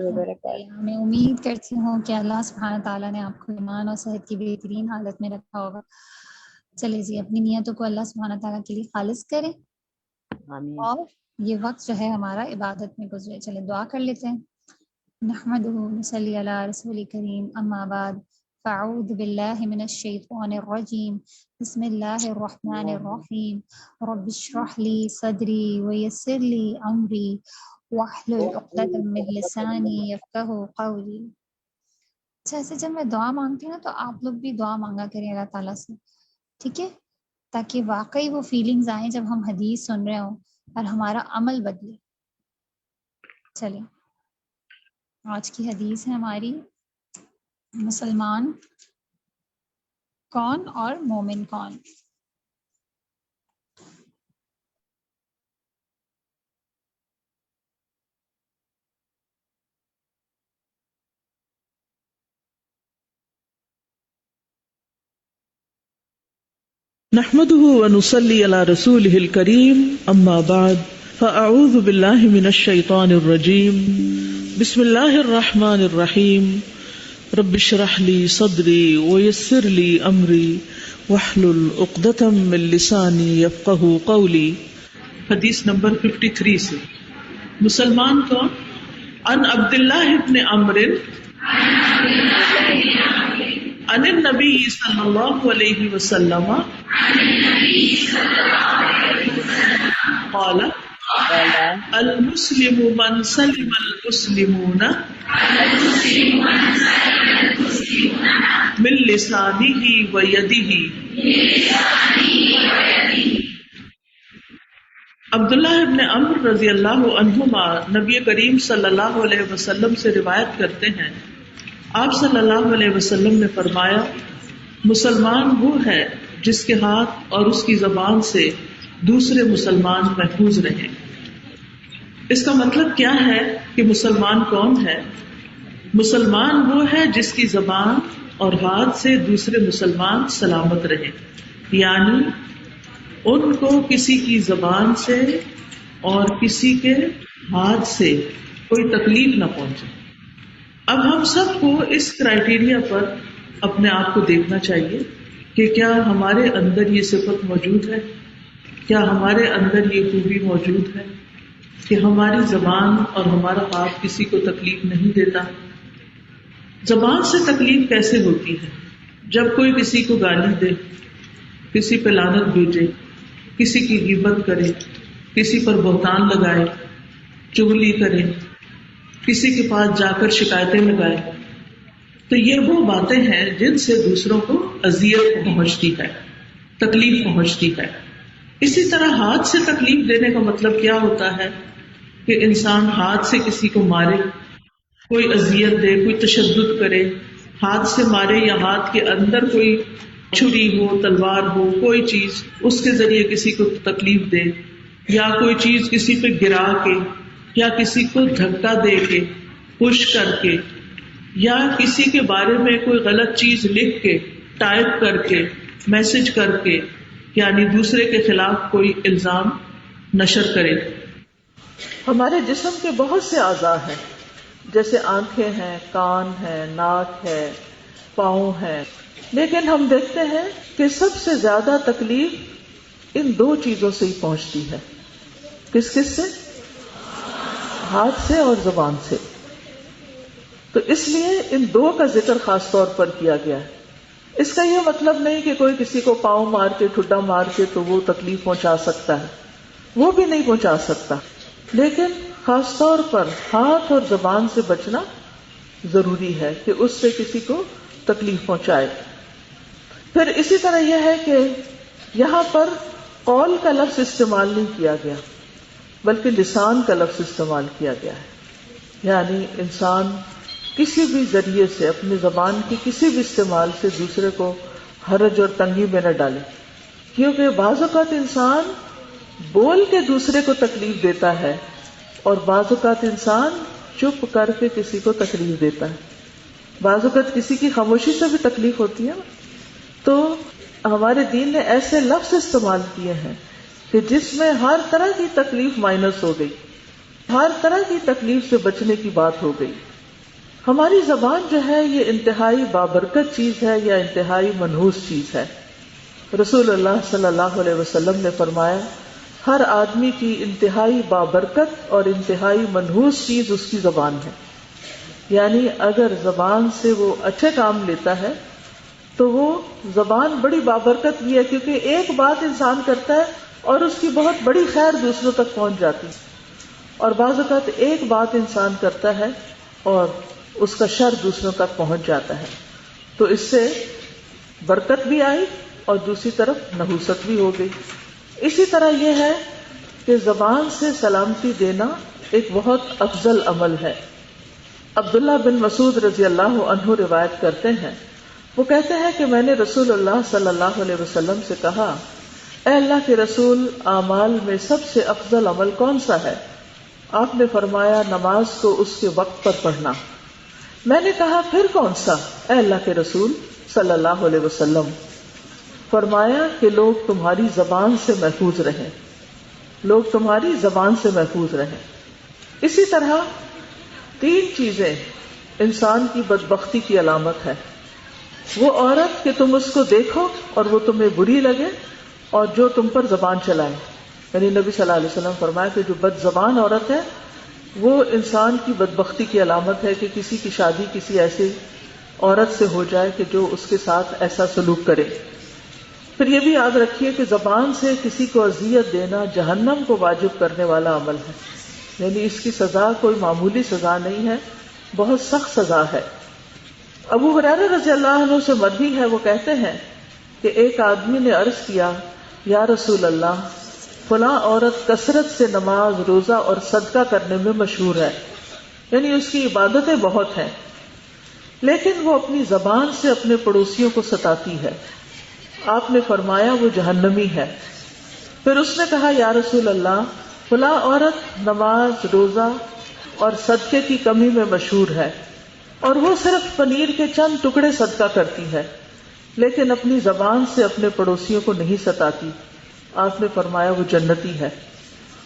वबरकातुहू। मैं उम्मीद करती हूँ कि अल्लाह सुब्हान ताला ने आपको ईमान और सेहत की बेहतरीन हालत में रखा होगा। चले जी, अपनी नियतों को अल्लाह सुब्हान ताला के लिए खालिस करें और ये वक्त जो है हमारा इबादत में गुजरे। चले दुआ कर लेते हैं। नहमदुहु नसल्ली अला रसूल करीम, अम्मा बाद, फ़अऊज़ु बिल्लाहि मिनश शैतानिर रजीम, बिस्मिल्लाहिर रहमानिर रहीम, रब्बि इश्रह ली सदरी व यस्सिर ली अमरी वहलुल उक़दतम मिन लिसानी यफ़क़हू क़ौली। अच्छा, ऐसे जब मैं दुआ मांगती हूँ ना तो आप लोग भी दुआ मांगा करें अल्लाह ताला से, ठीक है, ताकि वाकई वो फीलिंग्स आए जब हम हदीस सुन रहे हों और हमारा अमल बदले। चले, आज की हदीस है हमारी मुसलमान कौन और मोमिन कौन। नहमदुहु व नुसल्ली अला रसूलिहिल करीम, अम्मा बाद, फ़अऊज़ु बिल्लाहि मिनश शैतानिर रजीम, बिस्मिल्लाहिर रहमानिर रहीम, रब्बि इश्रह ली सदरी व यस्सिर ली अमरी वहलुल उक़दतम मिन लिसानी यफ़क़हू क़ौली। हदीस नंबर 53 से। मुसलमान कौन? अन अब्दुल्लाह इब्न अम्र अन नबी सल्लल्लाहु अलैहि वसल्लम क़ाल अल मुस्लिमु मन सलिमल मुस्लिमून मिन लिसानिही व यदिही। अब्दुल्लाह इब्न अम्र रज़ी अल्लाहु अन्हुमा नबी करीम सल्लल्लाहु अलैहि वसल्लम से रिवायत करते हैं, आप सल्लल्लाहु अलैहि वसल्लम ने फरमाया, मुसलमान वो है जिसके हाथ और उसकी जबान से दूसरे मुसलमान महफूज रहें। इसका मतलब क्या है कि मुसलमान कौन है? मुसलमान वो है जिसकी जबान और हाथ से दूसरे मुसलमान सलामत रहें, यानी उनको किसी की जबान से और किसी के हाथ से कोई तकलीफ ना पहुंचे। अब हम सबको इस क्राइटेरिया पर अपने आप को देखना चाहिए कि क्या हमारे अंदर ये सिफत मौजूद है, क्या हमारे अंदर ये खूबी मौजूद है कि हमारी ज़बान और हमारा हाथ किसी को तकलीफ नहीं देता। ज़बान से तकलीफ कैसे होती है? जब कोई किसी को गाली दे, किसी पे लानत भेजे, किसी की गिबत करे, किसी पर बोहतान लगाए, चुगली करे, किसी के पास जाकर शिकायतें लगाए, तो ये वो बातें हैं जिनसे दूसरों को अजियत पहुंचती है, तकलीफ पहुंचती है। इसी तरह हाथ से तकलीफ देने का मतलब क्या होता है कि इंसान हाथ से किसी को मारे, कोई अजियत दे, कोई तशद्दुद करे, हाथ से मारे या हाथ के अंदर कोई छुरी हो, तलवार हो, कोई चीज उसके जरिए किसी को तकलीफ दे, या कोई चीज किसी पे गिरा के, या किसी को धक्का दे के, पुश करके, या किसी के बारे में कोई गलत चीज लिख के, टाइप करके, मैसेज करके, यानी दूसरे के खिलाफ कोई इल्जाम नशर करे। हमारे जिस्म के बहुत से आज़ा हैं, जैसे आंखें हैं, कान हैं, नाक है, पाँव हैं, लेकिन हम देखते हैं कि सबसे ज्यादा तकलीफ इन दो चीजों से ही पहुंचती है। किस किस से? हाथ से और जुबान से। तो इसलिए इन दो का जिक्र खास तौर पर किया गया है। इसका यह मतलब नहीं कि कोई किसी को पाँव मार के, ठुड्डा मार के तो वो तकलीफ पहुंचा सकता है, वो भी नहीं पहुंचा सकता, लेकिन खास तौर पर हाथ और जुबान से बचना जरूरी है कि उससे किसी को तकलीफ पहुंचाए। फिर इसी तरह यह है कि यहां पर कौल का लफ्ज इस्तेमाल नहीं किया गया, बल्कि लिसान का लफ्ज इस्तेमाल किया गया है। यानी इंसान किसी भी जरिए से, अपनी जबान के किसी भी इस्तेमाल से दूसरे को हरज और तंगी में न डाले, क्योंकि बाज़ औक़ात इंसान बोल के दूसरे को तकलीफ देता है और बाज़ औक़ात इंसान चुप करके किसी को तकलीफ देता है। बाज़ औक़ात किसी की खामोशी से भी तकलीफ होती है। तो हमारे दीन ने ऐसे लफ्ज इस्तेमाल किए हैं कि जिसमें हर तरह की तकलीफ माइनस हो गई, हर तरह की तकलीफ से बचने की बात हो गई। हमारी जबान जो है ये इंतहाई बाबरकत चीज है या इंतहाई मनहूस चीज है। रसूलुल्लाह सल्लल्लाहु अलैहि वसल्लम ने फरमाया, हर आदमी की इंतहाई बाबरकत और इंतहाई मनहूस चीज उसकी जबान है। यानी अगर जबान से वो अच्छे काम लेता है तो वो जबान बड़ी बाबरकत भी है, क्योंकि एक बात इंसान करता है और उसकी बहुत बड़ी खैर दूसरों तक पहुंच जाती है। और बाज़ औक़ात एक बात इंसान करता है और उसका शर दूसरों तक पहुंच जाता है, तो इससे बरकत भी आई और दूसरी तरफ नहुसत भी हो गई। इसी तरह यह है कि जबान से सलामती देना एक बहुत अफजल अमल है। अब्दुल्ला बिन मसूद रजी अल्लाह अन्हु रिवायत करते हैं, वो कहते हैं कि मैंने रसूलुल्लाह सल्लल्लाहु अलैहि वसल्लम से कहा, ए अल्लाह के रसूल, आमाल में सबसे अफजल अमल कौन सा है? आपने फरमाया, नमाज को उसके वक्त पर पढ़ना। मैंने कहा, फिर कौन सा, ए अल्लाह के रसूल सल्लल्लाहु अलैहि वसल्लम? फरमाया कि लोग तुम्हारी जबान से महफूज रहें, लोग तुम्हारी जबान से महफूज रहें। इसी तरह तीन चीजें इंसान की बदबख्ती की अलामत है। वो औरत कि तुम उसको देखो और वो तुम्हें बुरी लगे, और जो तुम पर जबान चलाए। यानी नबी सल्लल्लाहु अलैहि वसल्लम फरमाया कि जो बदजबान औरत है वो इंसान की बदबख्ती की अलामत है कि किसी की शादी किसी ऐसी औरत से हो जाए कि जो उसके साथ ऐसा सलूक करे। फिर ये भी याद रखिए कि जबान से किसी को अजियत देना जहन्नम को वाजिब करने वाला अमल है। यानी इसकी सजा कोई मामूली सजा नहीं है, बहुत सख्त सजा है। अबू हुरैरा रज़ी अल्लाह अन्हु से मरवी है, वो कहते हैं कि एक आदमी ने अर्ज किया, या रसूल अल्लाह, फलां औरत कसरत से नमाज, रोजा और सदका करने में मशहूर है, यानी उसकी इबादतें बहुत हैं, लेकिन वो अपनी जबान से अपने पड़ोसियों को सताती है। आपने फरमाया, वो जहन्नमी है। फिर उसने कहा, या रसूल अल्लाह, फलां औरत नमाज, रोजा और सदके की कमी में मशहूर है और वो सिर्फ पनीर के चंद टुकड़े सदका करती है, लेकिन अपनी जबान से अपने पड़ोसियों को नहीं सताती। आपने फरमाया, वो जन्नती है।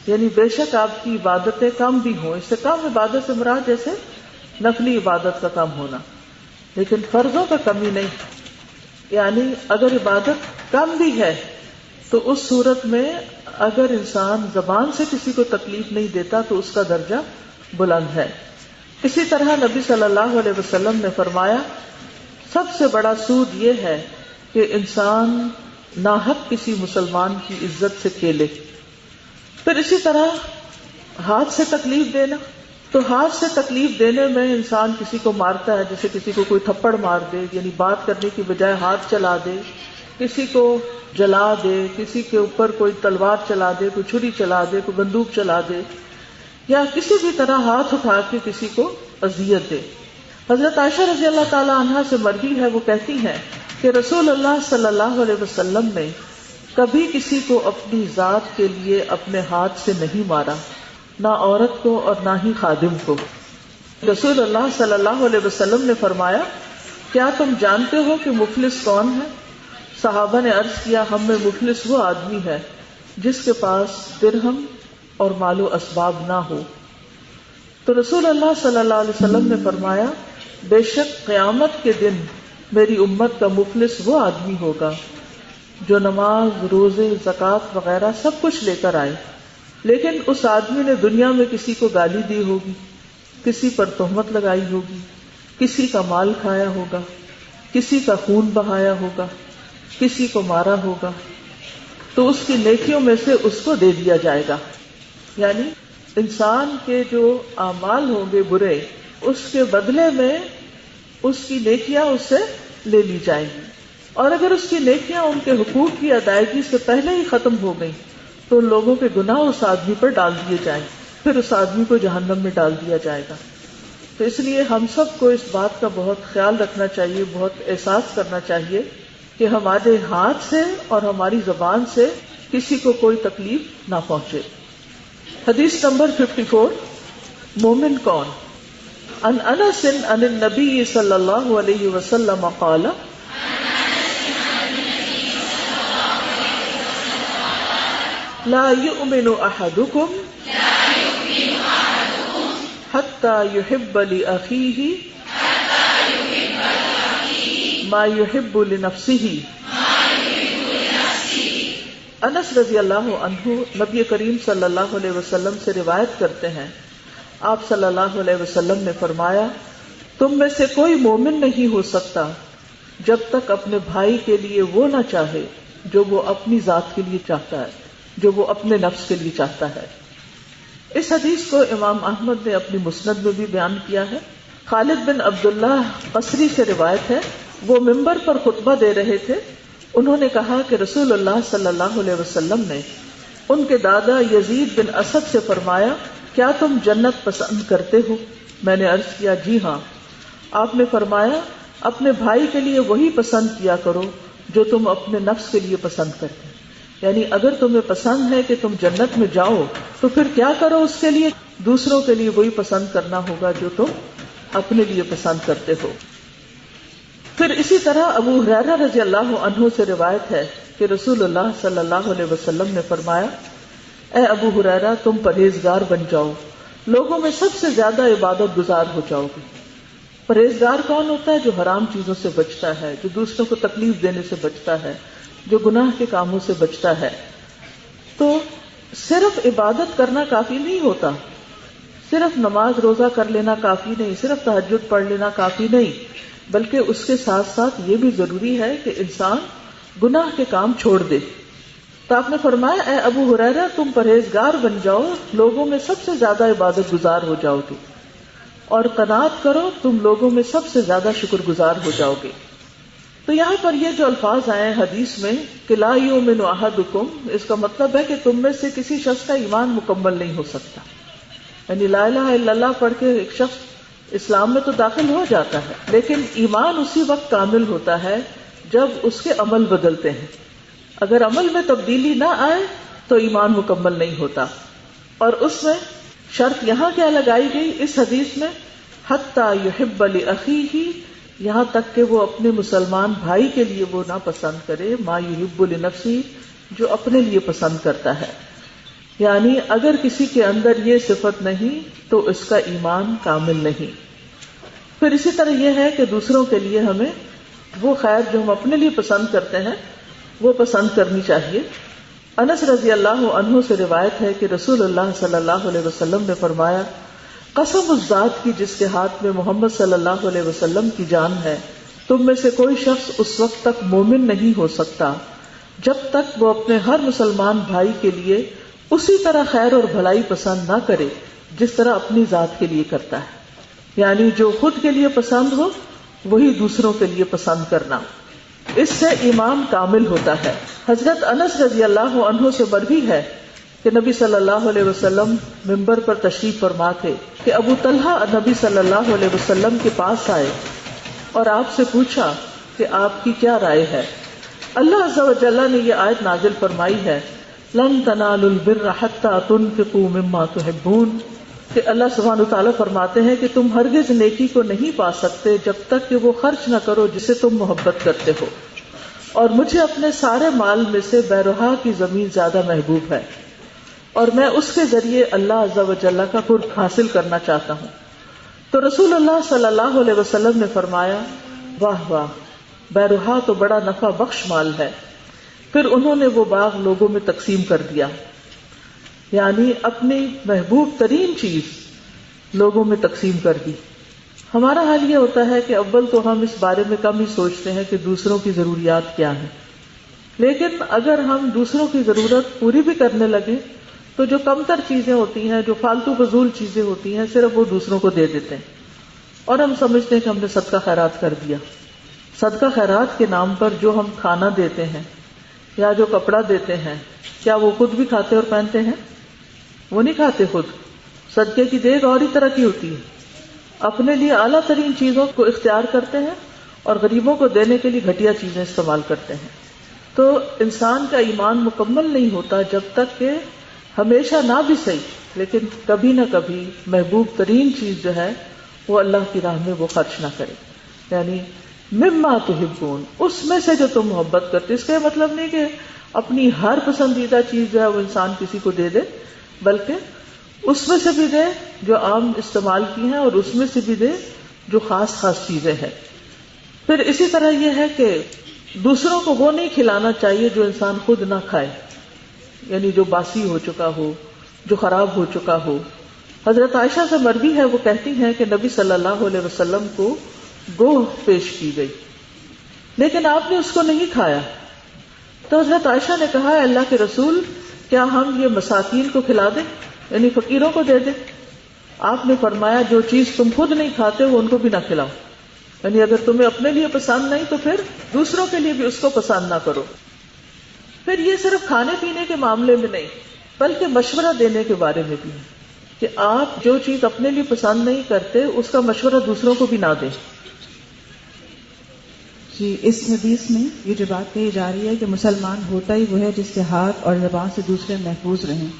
यानी बेशक आपकी इबादतें कम भी हों, इससे कम इबादत से मुराद जैसे नफली इबादत का कम होना, लेकिन फर्जों का कमी नहीं। यानी अगर इबादत कम भी है तो उस सूरत में अगर इंसान जबान से किसी को तकलीफ नहीं देता तो उसका दर्जा बुलंद है। इसी तरह नबी सल्लल्लाहु अलैहि वसल्लम ने फरमाया, सबसे बड़ा सूद ये है कि इंसान नाहक किसी मुसलमान की इज्जत से खेले। फिर इसी तरह हाथ से तकलीफ देना, तो हाथ से तकलीफ देने में इंसान किसी को मारता है, जैसे किसी को कोई थप्पड़ मार दे, यानी बात करने की बजाय हाथ चला दे, किसी को जला दे, किसी के ऊपर कोई तलवार चला दे, कोई छुरी चला दे, कोई बंदूक चला दे, या किसी भी तरह हाथ उठा के किसी को अजियत दे। हजरत आयशा रजी अल्लाह ताला अन्हा से मरवी है, वो कहती हैं कि रसूलुल्लाह सल्लल्लाहु अलैहि वसल्लम ने कभी किसी को अपनी जात के लिए अपने हाथ से नहीं मारा, ना औरत को और ना ही खादिम को। रसूलुल्लाह सल्लल्लाहु अलैहि वसल्लम ने फरमाया, क्या तुम जानते हो कि मुफलिस कौन है? सहाबा ने अर्ज किया, हम में मुफलिस वो आदमी है जिसके पास दिरहम और मालो असबाब ना हो। तो रसूलुल्लाह सल्लल्लाहु अलैहि वसल्लम ने फरमाया, बेशक क़यामत के दिन मेरी उम्मत का मुफलिस वो आदमी होगा जो नमाज, रोजे, ज़कात वगैरह सब कुछ लेकर आए, लेकिन उस आदमी ने दुनिया में किसी को गाली दी होगी, किसी पर तोहमत लगाई होगी, किसी का माल खाया होगा, किसी का खून बहाया होगा, किसी को मारा होगा, तो उसकी नेकियों में से उसको दे दिया जाएगा। यानी इंसान के जो आमाल होंगे बुरे, उसके बदले में उसकी नेकियां उससे ले ली जाएंगी। और अगर उसकी नेकियां उनके हुकूक की अदायगी से पहले ही खत्म हो गई तो लोगों के गुनाह उस आदमी पर डाल दिए जाएंगे, फिर उस आदमी को जहन्नम में डाल दिया जाएगा। तो इसलिए हम सबको इस बात का बहुत ख्याल रखना चाहिए, बहुत एहसास करना चाहिए कि हमारे हाथ से और हमारी जबान से किसी को कोई तकलीफ ना पहुंचे। हदीस नंबर 54, मोमिन कौन? अन अनस अन नबी सल्लल्लाहु अलैहि वसल्लम क़ाल ला युमिनु अहदुकुम हत्ता युहिब्ब लि अखीहि मा युहिब्बु लिनफ्सिही। अनस रजी अल्लाह अन्हु नबी करीम सल्लल्लाहु अलैहि वसल्लम से रिवायत करते हैं, आप सल्लल्लाहु अलैहि वसल्लम ने फरमाया, तुम में से कोई मोमिन नहीं हो सकता जब तक अपने भाई के लिए वो ना चाहे जो वो अपनी जात के लिए चाहता है, जो वो अपने नफ्स के लिए चाहता है। इस हदीस को इमाम अहमद ने अपनी मुस्नद में भी बयान किया है। खालिद बिन अब्दुल्लाह कसरी से रिवायत है, वो मिंबर पर खुतबा दे रहे थे। उन्होंने कहा कि रसूलुल्लाह सल्लल्लाहु अलैहि वसल्लम ने उनके दादा यजीद बिन असद से फरमाया, क्या तुम जन्नत पसंद करते हो? मैंने अर्ज किया, जी हाँ। आपने फरमाया, अपने भाई के लिए वही पसंद किया करो जो तुम अपने नफ्स के लिए पसंद करते हो। यानी अगर तुम्हें पसंद है कि तुम जन्नत में जाओ तो फिर क्या करो उसके लिए, दूसरों के लिए वही पसंद करना होगा जो तुम अपने लिए पसंद करते हो। फिर इसी तरह अबू हुरैरा रजी अल्लाह अन्हु से रिवायत है कि रसूलुल्लाह सल्लल्लाहु अलैहि वसल्लम ने फरमाया, ए अबू हुरैरा, तुम परहेजगार बन जाओ, लोगों में सबसे ज्यादा इबादत गुजार हो जाओगे। परहेजगार कौन होता है? जो हराम चीजों से बचता है, जो दूसरों को तकलीफ देने से बचता है, जो गुनाह के कामों से बचता है। तो सिर्फ इबादत करना काफी नहीं होता, सिर्फ नमाज रोजा कर लेना काफी नहीं, सिर्फ तहज्जुद पढ़ लेना काफी नहीं, बल्कि उसके साथ साथ ये भी जरूरी है कि इंसान गुनाह के काम छोड़ दे। तो आपने फरमाया, ए अबू हुरैरा, तुम परहेजगार बन जाओ, लोगों में सबसे ज्यादा इबादत गुजार हो जाओगे, और कनात करो, तुम लोगों में सबसे ज्यादा शुक्रगुजार हो जाओगे। तो यहाँ पर ये जो अल्फाज आए हैं हदीस में कि ला युमिनु अहदुकुम, इसका मतलब है कि तुम में से किसी शख्स का ईमान मुकम्मल नहीं हो सकता। यानी ला इलाहा इल्लल्लाह पढ़ के एक शख्स इस्लाम में तो दाखिल हो जाता है, लेकिन ईमान उसी वक्त कामिल होता है जब उसके अमल बदलते हैं। अगर अमल में तब्दीली ना आए तो ईमान मुकम्मल नहीं होता। और उसमें शर्त यहाँ क्या लगाई गई इस हदीस में, हत्ता युहिब्ब लि अखीही, यहाँ तक कि वो अपने मुसलमान भाई के लिए वो ना पसंद करे मा युहिब्बु लि नफ्सी, जो अपने लिए पसंद करता है। यानी अगर किसी के अंदर ये सिफत नहीं तो इसका ईमान कामिल नहीं। फिर इसी तरह यह है कि दूसरों के लिए हमें वो खैर जो हम अपने लिए पसंद करते हैं वो पसंद करनी चाहिए। अनस रजी अल्लाह अन्हु से रिवायत है कि रसूलुल्लाह सल्लल्लाहु अलैहि वसल्लम ने फरमाया, कसम उस जात की जिसके हाथ में मोहम्मद सल्लल्लाहु अलैहि वसल्लम की जान है, तुम में से कोई शख्स उस वक्त तक मोमिन नहीं हो सकता जब तक वो अपने हर मुसलमान भाई के लिए उसी तरह खैर और भलाई पसंद ना करे जिस तरह अपनी जात के लिए करता है। यानी जो खुद के लिए पसंद हो वही दूसरों के लिए पसंद करना, इससे ईमान कामिल होता है। हजरत अनस रजी अल्लाह अन्हु से बरवी है कि नबी सल्लल्लाहु अलैहि वसल्लम मिंबर पर तशरीफ फरमा थे कि अबू तलहा नबी सल्लल्लाहु अलैहि वसल्लम के पास आए और आपसे पूछा कि आपकी क्या राय है। अल्लाह अज़्ज़ा व जल्ला ने यह आयत नाजिल फरमाई है, लन तनालुल बिर्र हत्ता तुनफिकू मिम्मा तुहिब्बून, कि अल्लाह सुब्हानहू तआला फरमाते हैं कि तुम हरगिज नेकी को नहीं पा सकते जब तक कि वो खर्च न करो जिसे तुम मोहब्बत करते हो, और मुझे अपने सारे माल में से बैरोहा की जमीन ज्यादा महबूब है और मैं उसके जरिए अल्लाह अज़्ज़ा व जल्ला का कुर्ब हासिल करना चाहता हूँ। तो रसूलुल्लाह सल्लल्लाहु अलैहि वसल्लम ने फरमाया, वाह वाह, बैरोहा तो बड़ा नफा बख्श माल है। फिर उन्होंने वो बाग लोगों में तकसीम कर दिया, यानी अपनी महबूब तरीन चीज लोगों में तकसीम कर दी। हमारा हाल ये होता है कि अव्वल तो हम इस बारे में कम ही सोचते हैं कि दूसरों की ज़रूरियात क्या हैं, लेकिन अगर हम दूसरों की ज़रूरत पूरी भी करने लगे तो जो कमतर चीज़ें होती हैं, जो फालतू फजूल चीज़ें होती हैं, सिर्फ वो दूसरों को दे देते हैं और हम समझते हैं कि हमने सदका खैरात कर दिया। सदका खैरात के नाम पर जो हम खाना देते हैं या जो कपड़ा देते हैं, क्या वो खुद भी खाते और पहनते हैं? वो नहीं खाते खुद। सदके की देग और ही तरह की होती है। अपने लिए आला तरीन चीज़ों को इख्तियार करते हैं और गरीबों को देने के लिए घटिया चीज़ें इस्तेमाल करते हैं। तो इंसान का ईमान मुकम्मल नहीं होता जब तक कि हमेशा ना भी सही, लेकिन कभी ना कभी महबूब तरीन चीज़ जो है वो अल्लाह की राह में वो खर्च ना करे। यानी मिम्मा तुहिब्बून, उसमें से जो तुम मोहब्बत करते। इसका मतलब नहीं कि अपनी हर पसंदीदा चीज जो है वो इंसान किसी को दे दे, बल्कि उसमें से भी दे जो आम इस्तेमाल की हैं और उसमें से भी दे जो खास खास चीजें हैं। फिर इसी तरह यह है कि दूसरों को वो नहीं खिलाना चाहिए जो इंसान खुद ना खाए, यानी जो बासी हो चुका हो, जो खराब हो चुका हो। हजरत आयशा से मरवी है, वो कहती हैं कि नबी सल्लल्लाहु अलैहि वसल्लम को गोह पेश की गई, लेकिन आपने उसको नहीं खाया। तो हजरत आयशा ने कहा, अल्लाह के रसूल, क्या हम ये मसाकीन को खिला दें, यानी फकीरों को दे दें? आपने फरमाया, जो चीज तुम खुद नहीं खाते वो उनको भी ना खिलाओ, यानी अगर तुम्हें अपने लिए पसंद नहीं तो फिर दूसरों के लिए भी उसको पसंद ना करो। फिर ये सिर्फ खाने पीने के मामले में नहीं, बल्कि मशवरा देने के बारे में भी है कि आप जो चीज अपने लिए पसंद नहीं करते उसका मशवरा दूसरों को भी ना दें। जी, इस हदीस में ये जो बात कही जा रही है कि मुसलमान होता ही वो है जिसके हाथ और ज़बान से दूसरे महफूज रहें।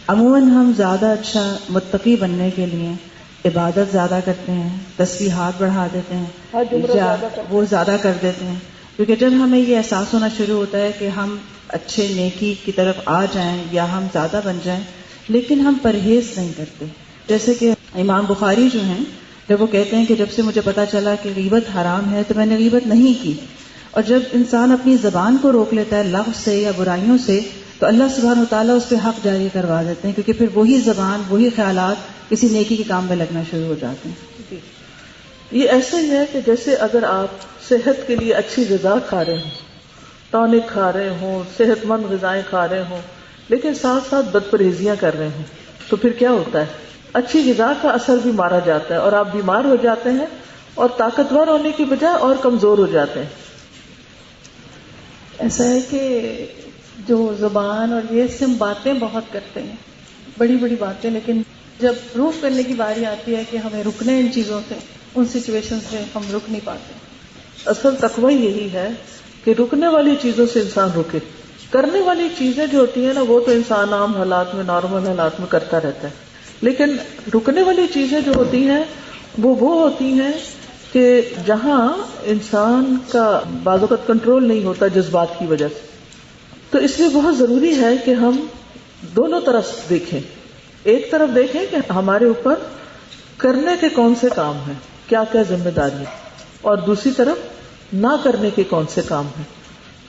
अमूमन हम ज़्यादा अच्छा मुत्तकी बनने के लिए इबादत ज़्यादा करते हैं, तस्बीहात बढ़ा देते हैं या वो ज़्यादा कर देते हैं, क्योंकि जब हमें ये एहसास होना शुरू होता है कि हम अच्छे नेकी की तरफ आ जाएं या हम ज़्यादा बन जाएं, लेकिन हम परहेज़ नहीं करते। जैसे कि इमाम बुखारी जो हैं, जब वो कहते हैं कि जब से मुझे पता चला कि गीबत हराम है तो मैंने गीबत नहीं की। और जब इंसान अपनी ज़बान को रोक लेता है लग़्व से या बुराइयों से, तो अल्लाह सुब्हानहू तआला उस पर हक़ जारी करवा देते हैं, क्योंकि फिर वही ज़बान, वही ख्यालात किसी नेकी के काम में लगना शुरू हो जाते हैं। ये ऐसे ही है कि जैसे अगर आप सेहत के लिए अच्छी ग़िज़ा खा रहे हों, टॉनिक खा रहे हों, सेहतमंद ग़िज़ाएँ खा रहे हों, लेकिन साथ साथ बदपरहेजियाँ कर रहे हों, तो फिर क्या होता है? अच्छी ग़िज़ा का असर भी मारा जाता है और आप बीमार हो जाते हैं और ताकतवर होने की बजाय और कमज़ोर हो जाते हैं। ऐसा है कि जो ज़ुबान और ये इससे हम बातें बहुत करते हैं, बड़ी बड़ी बातें, लेकिन जब प्रूफ करने की बारी आती है कि हमें रुकना है इन चीज़ों से, उन सिचुएशन से हम रुक नहीं पाते। असल तकवा यही है कि रुकने वाली चीज़ों से इंसान रुके। करने वाली चीज़ें जो होती हैं ना, वो तो इंसान आम हालात में, नॉर्मल हालात में करता रहता है, लेकिन रुकने वाली चीज़ें जो होती हैं वो होती हैं कि जहाँ इंसान का बाज़ औक़ात कंट्रोल नहीं होता जज्बात की वजह से। तो इसलिए बहुत ज़रूरी है कि हम दोनों तरफ देखें। एक तरफ देखें कि हमारे ऊपर करने के कौन से काम हैं, क्या क्या जिम्मेदारी है, और दूसरी तरफ ना करने के कौन से काम हैं।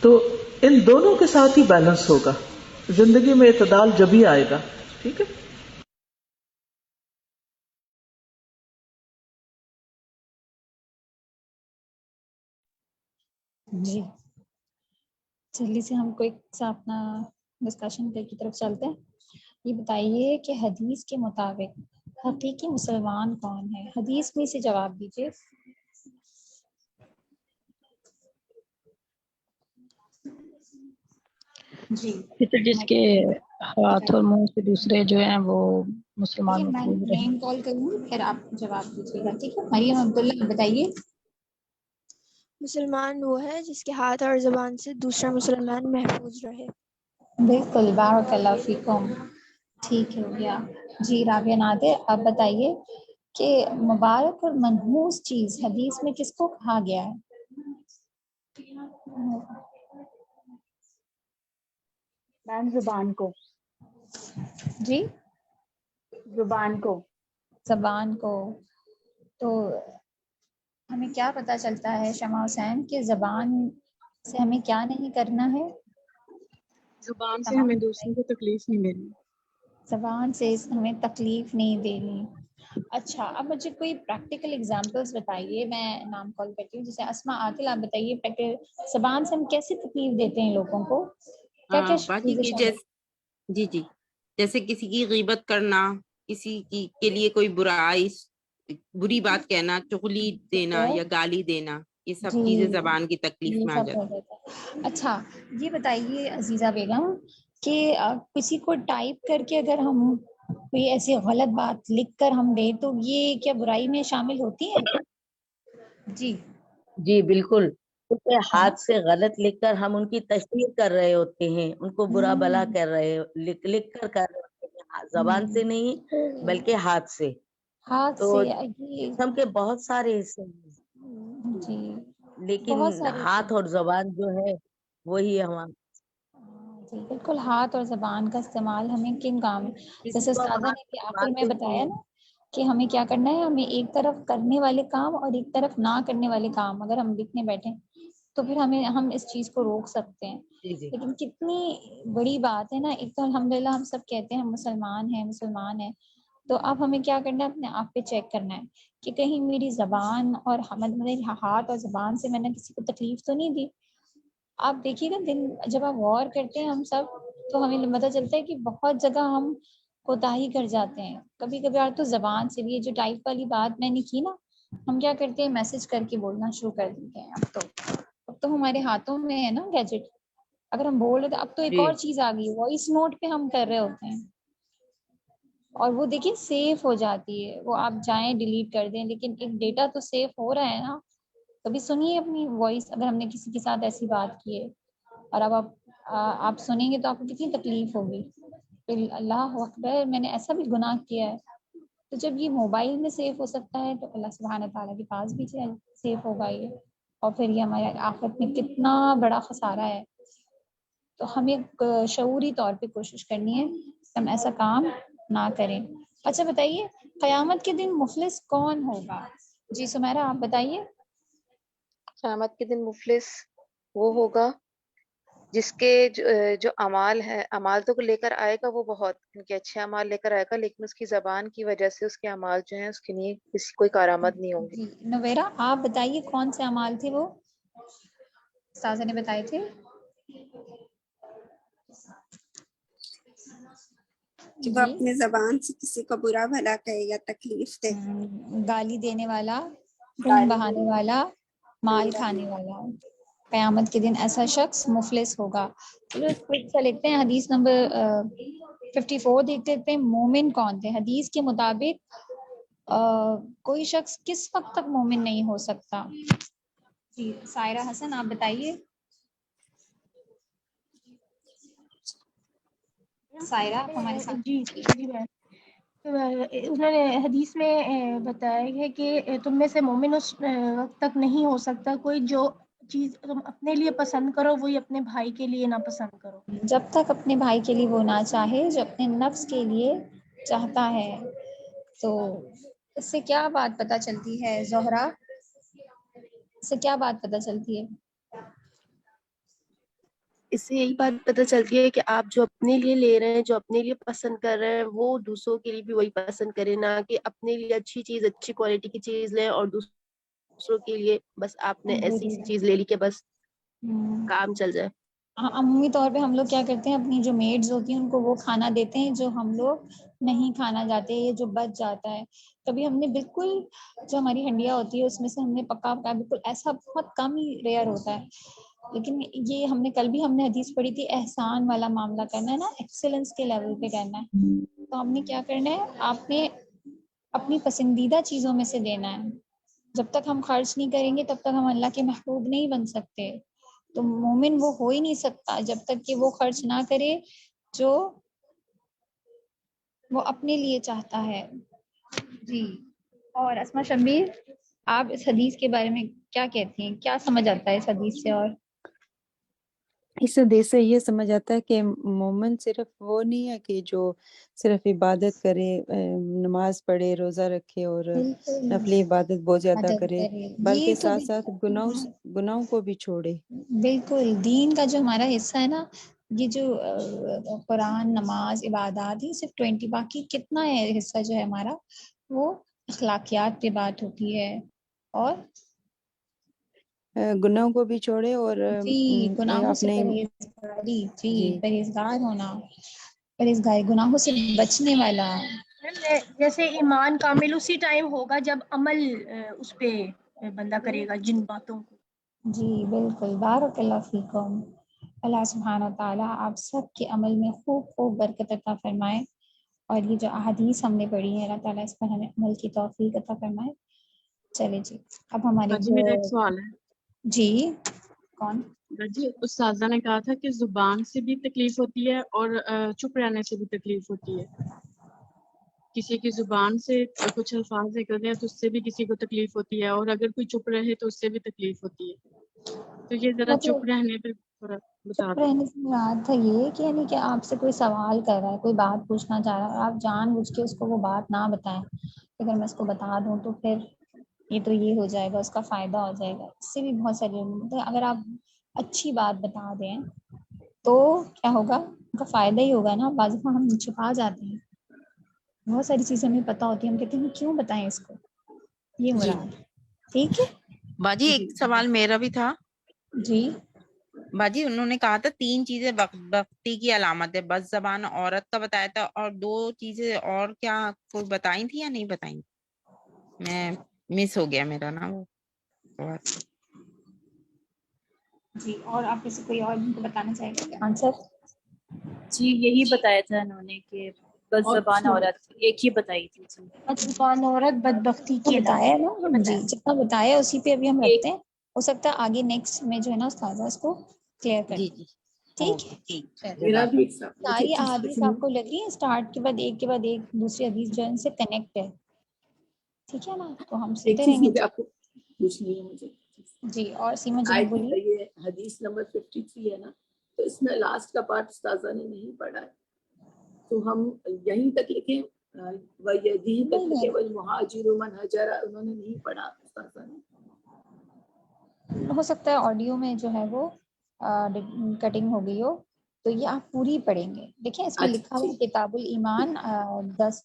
तो इन दोनों के साथ ही बैलेंस होगा, जिंदगी में इतदाल जब ही आएगा। ठीक है जी, जल्दी से हम क्विक सा अपना डिस्कशन की तरफ चलते हैं। ये बताइए कि हदीस के मुताबिक हकीकी मुसलमान कौन है? हदीस में से जवाब दीजिए। जी, तो जिसके हाथ और मुंह से दूसरे जो हैं वो मुसलमान। मैं नेम कॉल करूँ फिर आप जवाब दीजिएगा, ठीक है? मरियम अब्दुल्ला, बताइए। मुसलमान वो है जिसके हाथ और ज़बान से दूसरा मुसलमान महफूज रहे। बिल्कुल, बारकल्लाहु फीकुम, ठीक हो गया जी। राबिया नादिर, आप बताइए कि मुबारक और मनहूस चीज हदीस में किसको कहा गया है? मैम जुबान को। जी, जुबान को। जबान को। तो हमें क्या पता चलता है शमा हुसैन कि जबान से हमें क्या नहीं करना है? जुबान से हमें दूसरों को तकलीफ नहीं देनी। जबान से हमें तकलीफ नहीं देनी। अच्छा, अब मुझे कोई प्रैक्टिकल एग्जांपल्स बताइए। मैं नाम कॉल करती हूँ, जैसे अस्मा आकिल, आप बताइए प्रैक्टिकल जबान से हम कैसे तकलीफ देते हैं लोगों को, क्या क्या जैसे, जी जी, जैसे किसी की गीबत करना, किसी की के लिए कोई बुराई, बुरी बात कहना, चुगली देना या गाली देना, ये सब चीजें जबान की तकलीफ में आ जाती है। अच्छा, ये बताइए अजीजा बेगम कि किसी को टाइप करके अगर हम कोई ऐसी गलत बात लिख कर हम दें तो ये क्या बुराई में शामिल होती है? जी जी बिल्कुल, क्योंकि हाथ से गलत लिखकर हम उनकी तशरीह कर रहे होते हैं, उनको बुरा भला कर रहे, लिख लिख कर रहे होते हैं, जबान से नहीं बल्कि हाथ से। हाथ तो से ये के बहुत सारे हिस्से हैं जी, लेकिन हाथ और जबान जो है वही हमारा। जी बिल्कुल, हाथ और ज़बान का इस्तेमाल हमें किन काम में, किसी जैसे को उस्तादा हाथ ने भी आखिर बात में देती बताया है। ना कि हमें क्या करना है, हमें एक तरफ करने वाले काम और एक तरफ ना करने वाले काम अगर हम लिखने बैठे तो फिर हमें हम इस चीज को रोक सकते हैं। जी जी। लेकिन कितनी बड़ी बात है ना, एक तो अल्हम्दुलिल्लाह हम सब कहते हैं हम मुसलमान हैं मुसलमान हैं, तो अब हमें क्या करना है, अपने आप पे चेक करना है कि कहीं मेरी जबान और मेरे हाथ और जबान से मैंने किसी को तकलीफ तो नहीं दी। आप देखिएगा दिन जब आप गौर करते हैं हम सब, तो हमें पता चलता है कि बहुत जगह हम कोताही कर जाते हैं। कभी कभी तो जबान से भी, ये जो टाइप वाली बात मैंने की ना, हम क्या करते हैं मैसेज करके बोलना शुरू कर देते हैं। अब तो हमारे हाथों में है ना गैजेट, अगर हम बोल रहे थे, अब तो एक और चीज आ गई, वॉइस नोट पे हम कर रहे होते हैं और वो देखिए सेफ हो जाती है, वो आप जाएं डिलीट कर दें, लेकिन एक डेटा तो सेफ हो रहा है ना। कभी सुनिए अपनी वॉइस, अगर हमने किसी के साथ ऐसी बात की है और अब आप सुनेंगे तो आपको कितनी तकलीफ होगी, फिर अल्लाह अकबर मैंने ऐसा भी गुनाह किया है। तो जब ये मोबाइल में सेफ हो सकता है तो अल्लाह सुब्हान तआला के पास भी सेफ होगा ये, और फिर ये हमारे आखिरत में कितना बड़ा खसारा है। तो हमें शऊरी तौर पे कोशिश करनी है हम ऐसा काम ना करें। अच्छा बताइए, क़यामत के दिन मुफलिस कौन होगा? जी सुमैरा आप बताइए। क़यामत के दिन मुफलिस वो होगा जिसके जो अमाल है, अमाल तो लेकर आएगा वो बहुत, इनके अच्छे अमाल लेकर आएगा, लेकिन उसकी जबान की वजह से उसके अमाल जो हैं उसके लिए किसी कोई कारामद नहीं होंगे। जी नवेरा आप बताइए कौन से अमाल थे वो उस्ताज़ा ने बताए थे? कि वो अपने जबान से किसी को बुरा भला कहे या तकलीफ दे। गाली देने वाला, खून बहाने वाला, माल खाने वाला, क़यामत के दिन ऐसा शख्स मुफलिस होगा। चलो क्विक सा लिखते हैं, हदीस नंबर 54 देख लेते हैं। मोमिन कौन थे? हदीस के मुताबिक कोई शख्स किस वक्त तक मोमिन नहीं हो सकता? जी सायरा हसन आप बताइए। सायरा आप हमारे साथ। जी जी मैम, उन्होंने हदीस में बताया है कि तुम में से मोमिन उस वक्त तक नहीं हो सकता कोई जो चीज तुम अपने लिए पसंद करो वही अपने भाई के लिए ना पसंद करो। जब तक अपने भाई के लिए वो ना चाहे जो अपने नफ्स के लिए चाहता है। तो इससे क्या बात पता चलती है जोहरा, इससे क्या बात पता चलती है? इससे यही बात पता चलती है कि आप जो अपने लिए ले रहे हैं, जो अपने लिए पसंद कर रहे हैं, वो दूसरों के लिए भी वही पसंद करें, ना कि अपने लिए अच्छी चीज, अच्छी क्वालिटी की चीज लें और दूसरों के लिए बस आपने ऐसी चीज ले ली कि बस काम चल जाए। अमूमी तौर पे हम लोग क्या करते हैं, अपनी जो मेड्स होती हैं उनको वो खाना देते हैं जो हम लोग नहीं खाना जाते, ये जो बच जाता है। कभी हमने बिल्कुल जो हमारी हंडिया होती है उसमें से हमने पका पका बिल्कुल ऐसा बहुत कम ही रेयर होता है। लेकिन ये हमने कल भी हमने हदीस पढ़ी थी, एहसान वाला मामला करना है ना, एक्सेलेंस के लेवल पे करना है। तो हमने क्या करना है, आपने अपनी पसंदीदा चीज़ों में से देना है। जब तक हम खर्च नहीं करेंगे तब तक हम अल्लाह के महबूब नहीं बन सकते। तो मोमिन वो हो ही नहीं सकता जब तक कि वो खर्च ना करे जो वो अपने लिए चाहता है। जी और अस्मा शब्बीर आप इस हदीस के बारे में क्या कहती हैं, क्या समझ आता है इस हदीस से? और इस हदीस से ये समझ आता है कि मोमिन सिर्फ वो नहीं है कि जो सिर्फ इबादत करे, नमाज पढ़े, रोजा रखे और नफली इबादत बहुत ज्यादा करे, बल्कि साथ साथ गुनाहों को भी छोड़े। बिल्कुल, दीन का जो हमारा हिस्सा है ना, ये जो कुरान, नमाज, इबादत ही सिर्फ 20, बाकी कितना है हिस्सा जो है हमारा वो अखलाकियात पे बात होती है। और गुनाहों को भी छोड़े और जी गुनाहों से परहेजगारी, जी परहेजगार होना, परहेजगारी गुनाहों से बचने वाला। जैसे ईमान कामिल उसी टाइम होगा जब अमल उस पे बंदा करेगा जिन बातों को। जी बिल्कुल, बारकल्लाह फीकुम। अल्लाह सुब्हान व तआला आप सब के अमल में खूब खूब बरकत अता फरमाए और ये जो अहादीस हमने पढ़ी है अल्लाह ताला इस पर हमें अमल की तौफीक अता फरमाए। चले जी अब हमारे जी मेरा एक सवाल है। जी कौन? जी उस्तादा ने कहा था कि जुबान से भी तकलीफ होती है और चुप रहने से भी तकलीफ होती है। किसी की जुबान से कुछ अल्फाज निकलते हैं तो उससे भी किसी को तकलीफ होती है और अगर कोई चुप रहे तो उससे भी तकलीफ होती है। तो ये जरा चुप रहने पे थोड़ा बता चुप दें। रहने से मुराद था ये कि यानी कि आपसे कोई सवाल कर रहा है, कोई बात पूछना चाह रहा है और आप जानबूझ के उसको वो बात ना बताएं, अगर मैं इसको बता दूं तो फिर ये तो ये हो जाएगा, उसका फायदा हो जाएगा। इससे भी बहुत सारे, मतलब अगर आप अच्छी बात बता दें तो क्या होगा, उनका फायदा ही होगा ना। बाज़ दफ़ा हम छुपा जाते हैं, बहुत सारी चीज़ें हमें पता होती है, हम कहते हैं क्यों बताएं इसको, ये जी मुराद। ठीक है बाजी, एक सवाल मेरा भी था। जी। बाजी, उन्होंने कहा था 3 चीजें बख्ती की अलामत है, बस जबान औरत का बताया था, और 2 चीजें और क्या कोई बताई थी या नहीं बताई? मैं मिस हो गया मेरा ना वो बहुत। जी, और आप किसी कोई और उनको बताना चाहेगा आंसर? जी, यही बताया था इन्होंने कि बस और जबान कुछ नहीं। औरत, एक ही बताई थी जी। बदजुबान औरत बदबख्ती तो की बताया अलामत ना, ये जी, बताया। जितना बताया उसी पे अभी हम एक रखते हैं। हो सकता है आगे नेक्स्ट में जो है ना उस्तादा इसको क्लियर कर जी दें। जी, ठीक ओके, है, ठीक। चलो। मेरा भी एक सवाल, मुझे सारी एक चीज अहादीस पूछनी है। आपको लग रही है स्टार्ट के बाद एक दूसरी हदीस जो है इनसे कनेक्ट है, ठीक है ना? तो हम एक सुनते चीज रहेंगे। मुझे आपको पूछनी है मुझे। जी, और सीमा जी आई ने बोलिए। ये हदीस नंबर 53 है ना, तो इसमें लास्ट का पार्ट उस्ताजा ने नहीं पढ़ा है, तो हम यहीं तक लिखें, वयदी तक नहीं लिखे, नहीं, वल मुहाजिरु मन हजरा, उन्होंने नहीं पढ़ा उस्ताजा ने। हो सकता है ऑडियो में जो है वो कटिंग हो गई हो, तो ये आप पूरी पढ़ेंगे। देखिए इसमें अच्छा लिखा हुआ ठीक, किताबुल ईमान 10,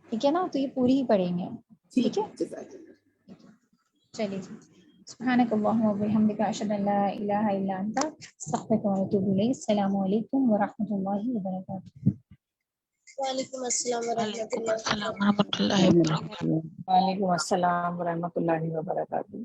ठीक है ना? तो ये पूरी ही पढ़ेंगे। ठीक ठीक है, है, जज़ाकल्लाह। चलिए जी। सुब्हानक अल्लाहुम्मा व बिहम्दिका अशहदु अन ला इलाहा इल्ला अंता अस्तगफिरुका व अतूबु इलैक। अस्सलामु अलैकुम व रहमतुल्लाहि व बरकातुहू। वालेकुम अस्सलाम व वालेकुम रहमतुल्लाहि अस्सलाम वरहमतुल्लाहि वबरकातुहू। वालेकुम अस्सलाम वरहमतुल्लाहि वबरकातुहू।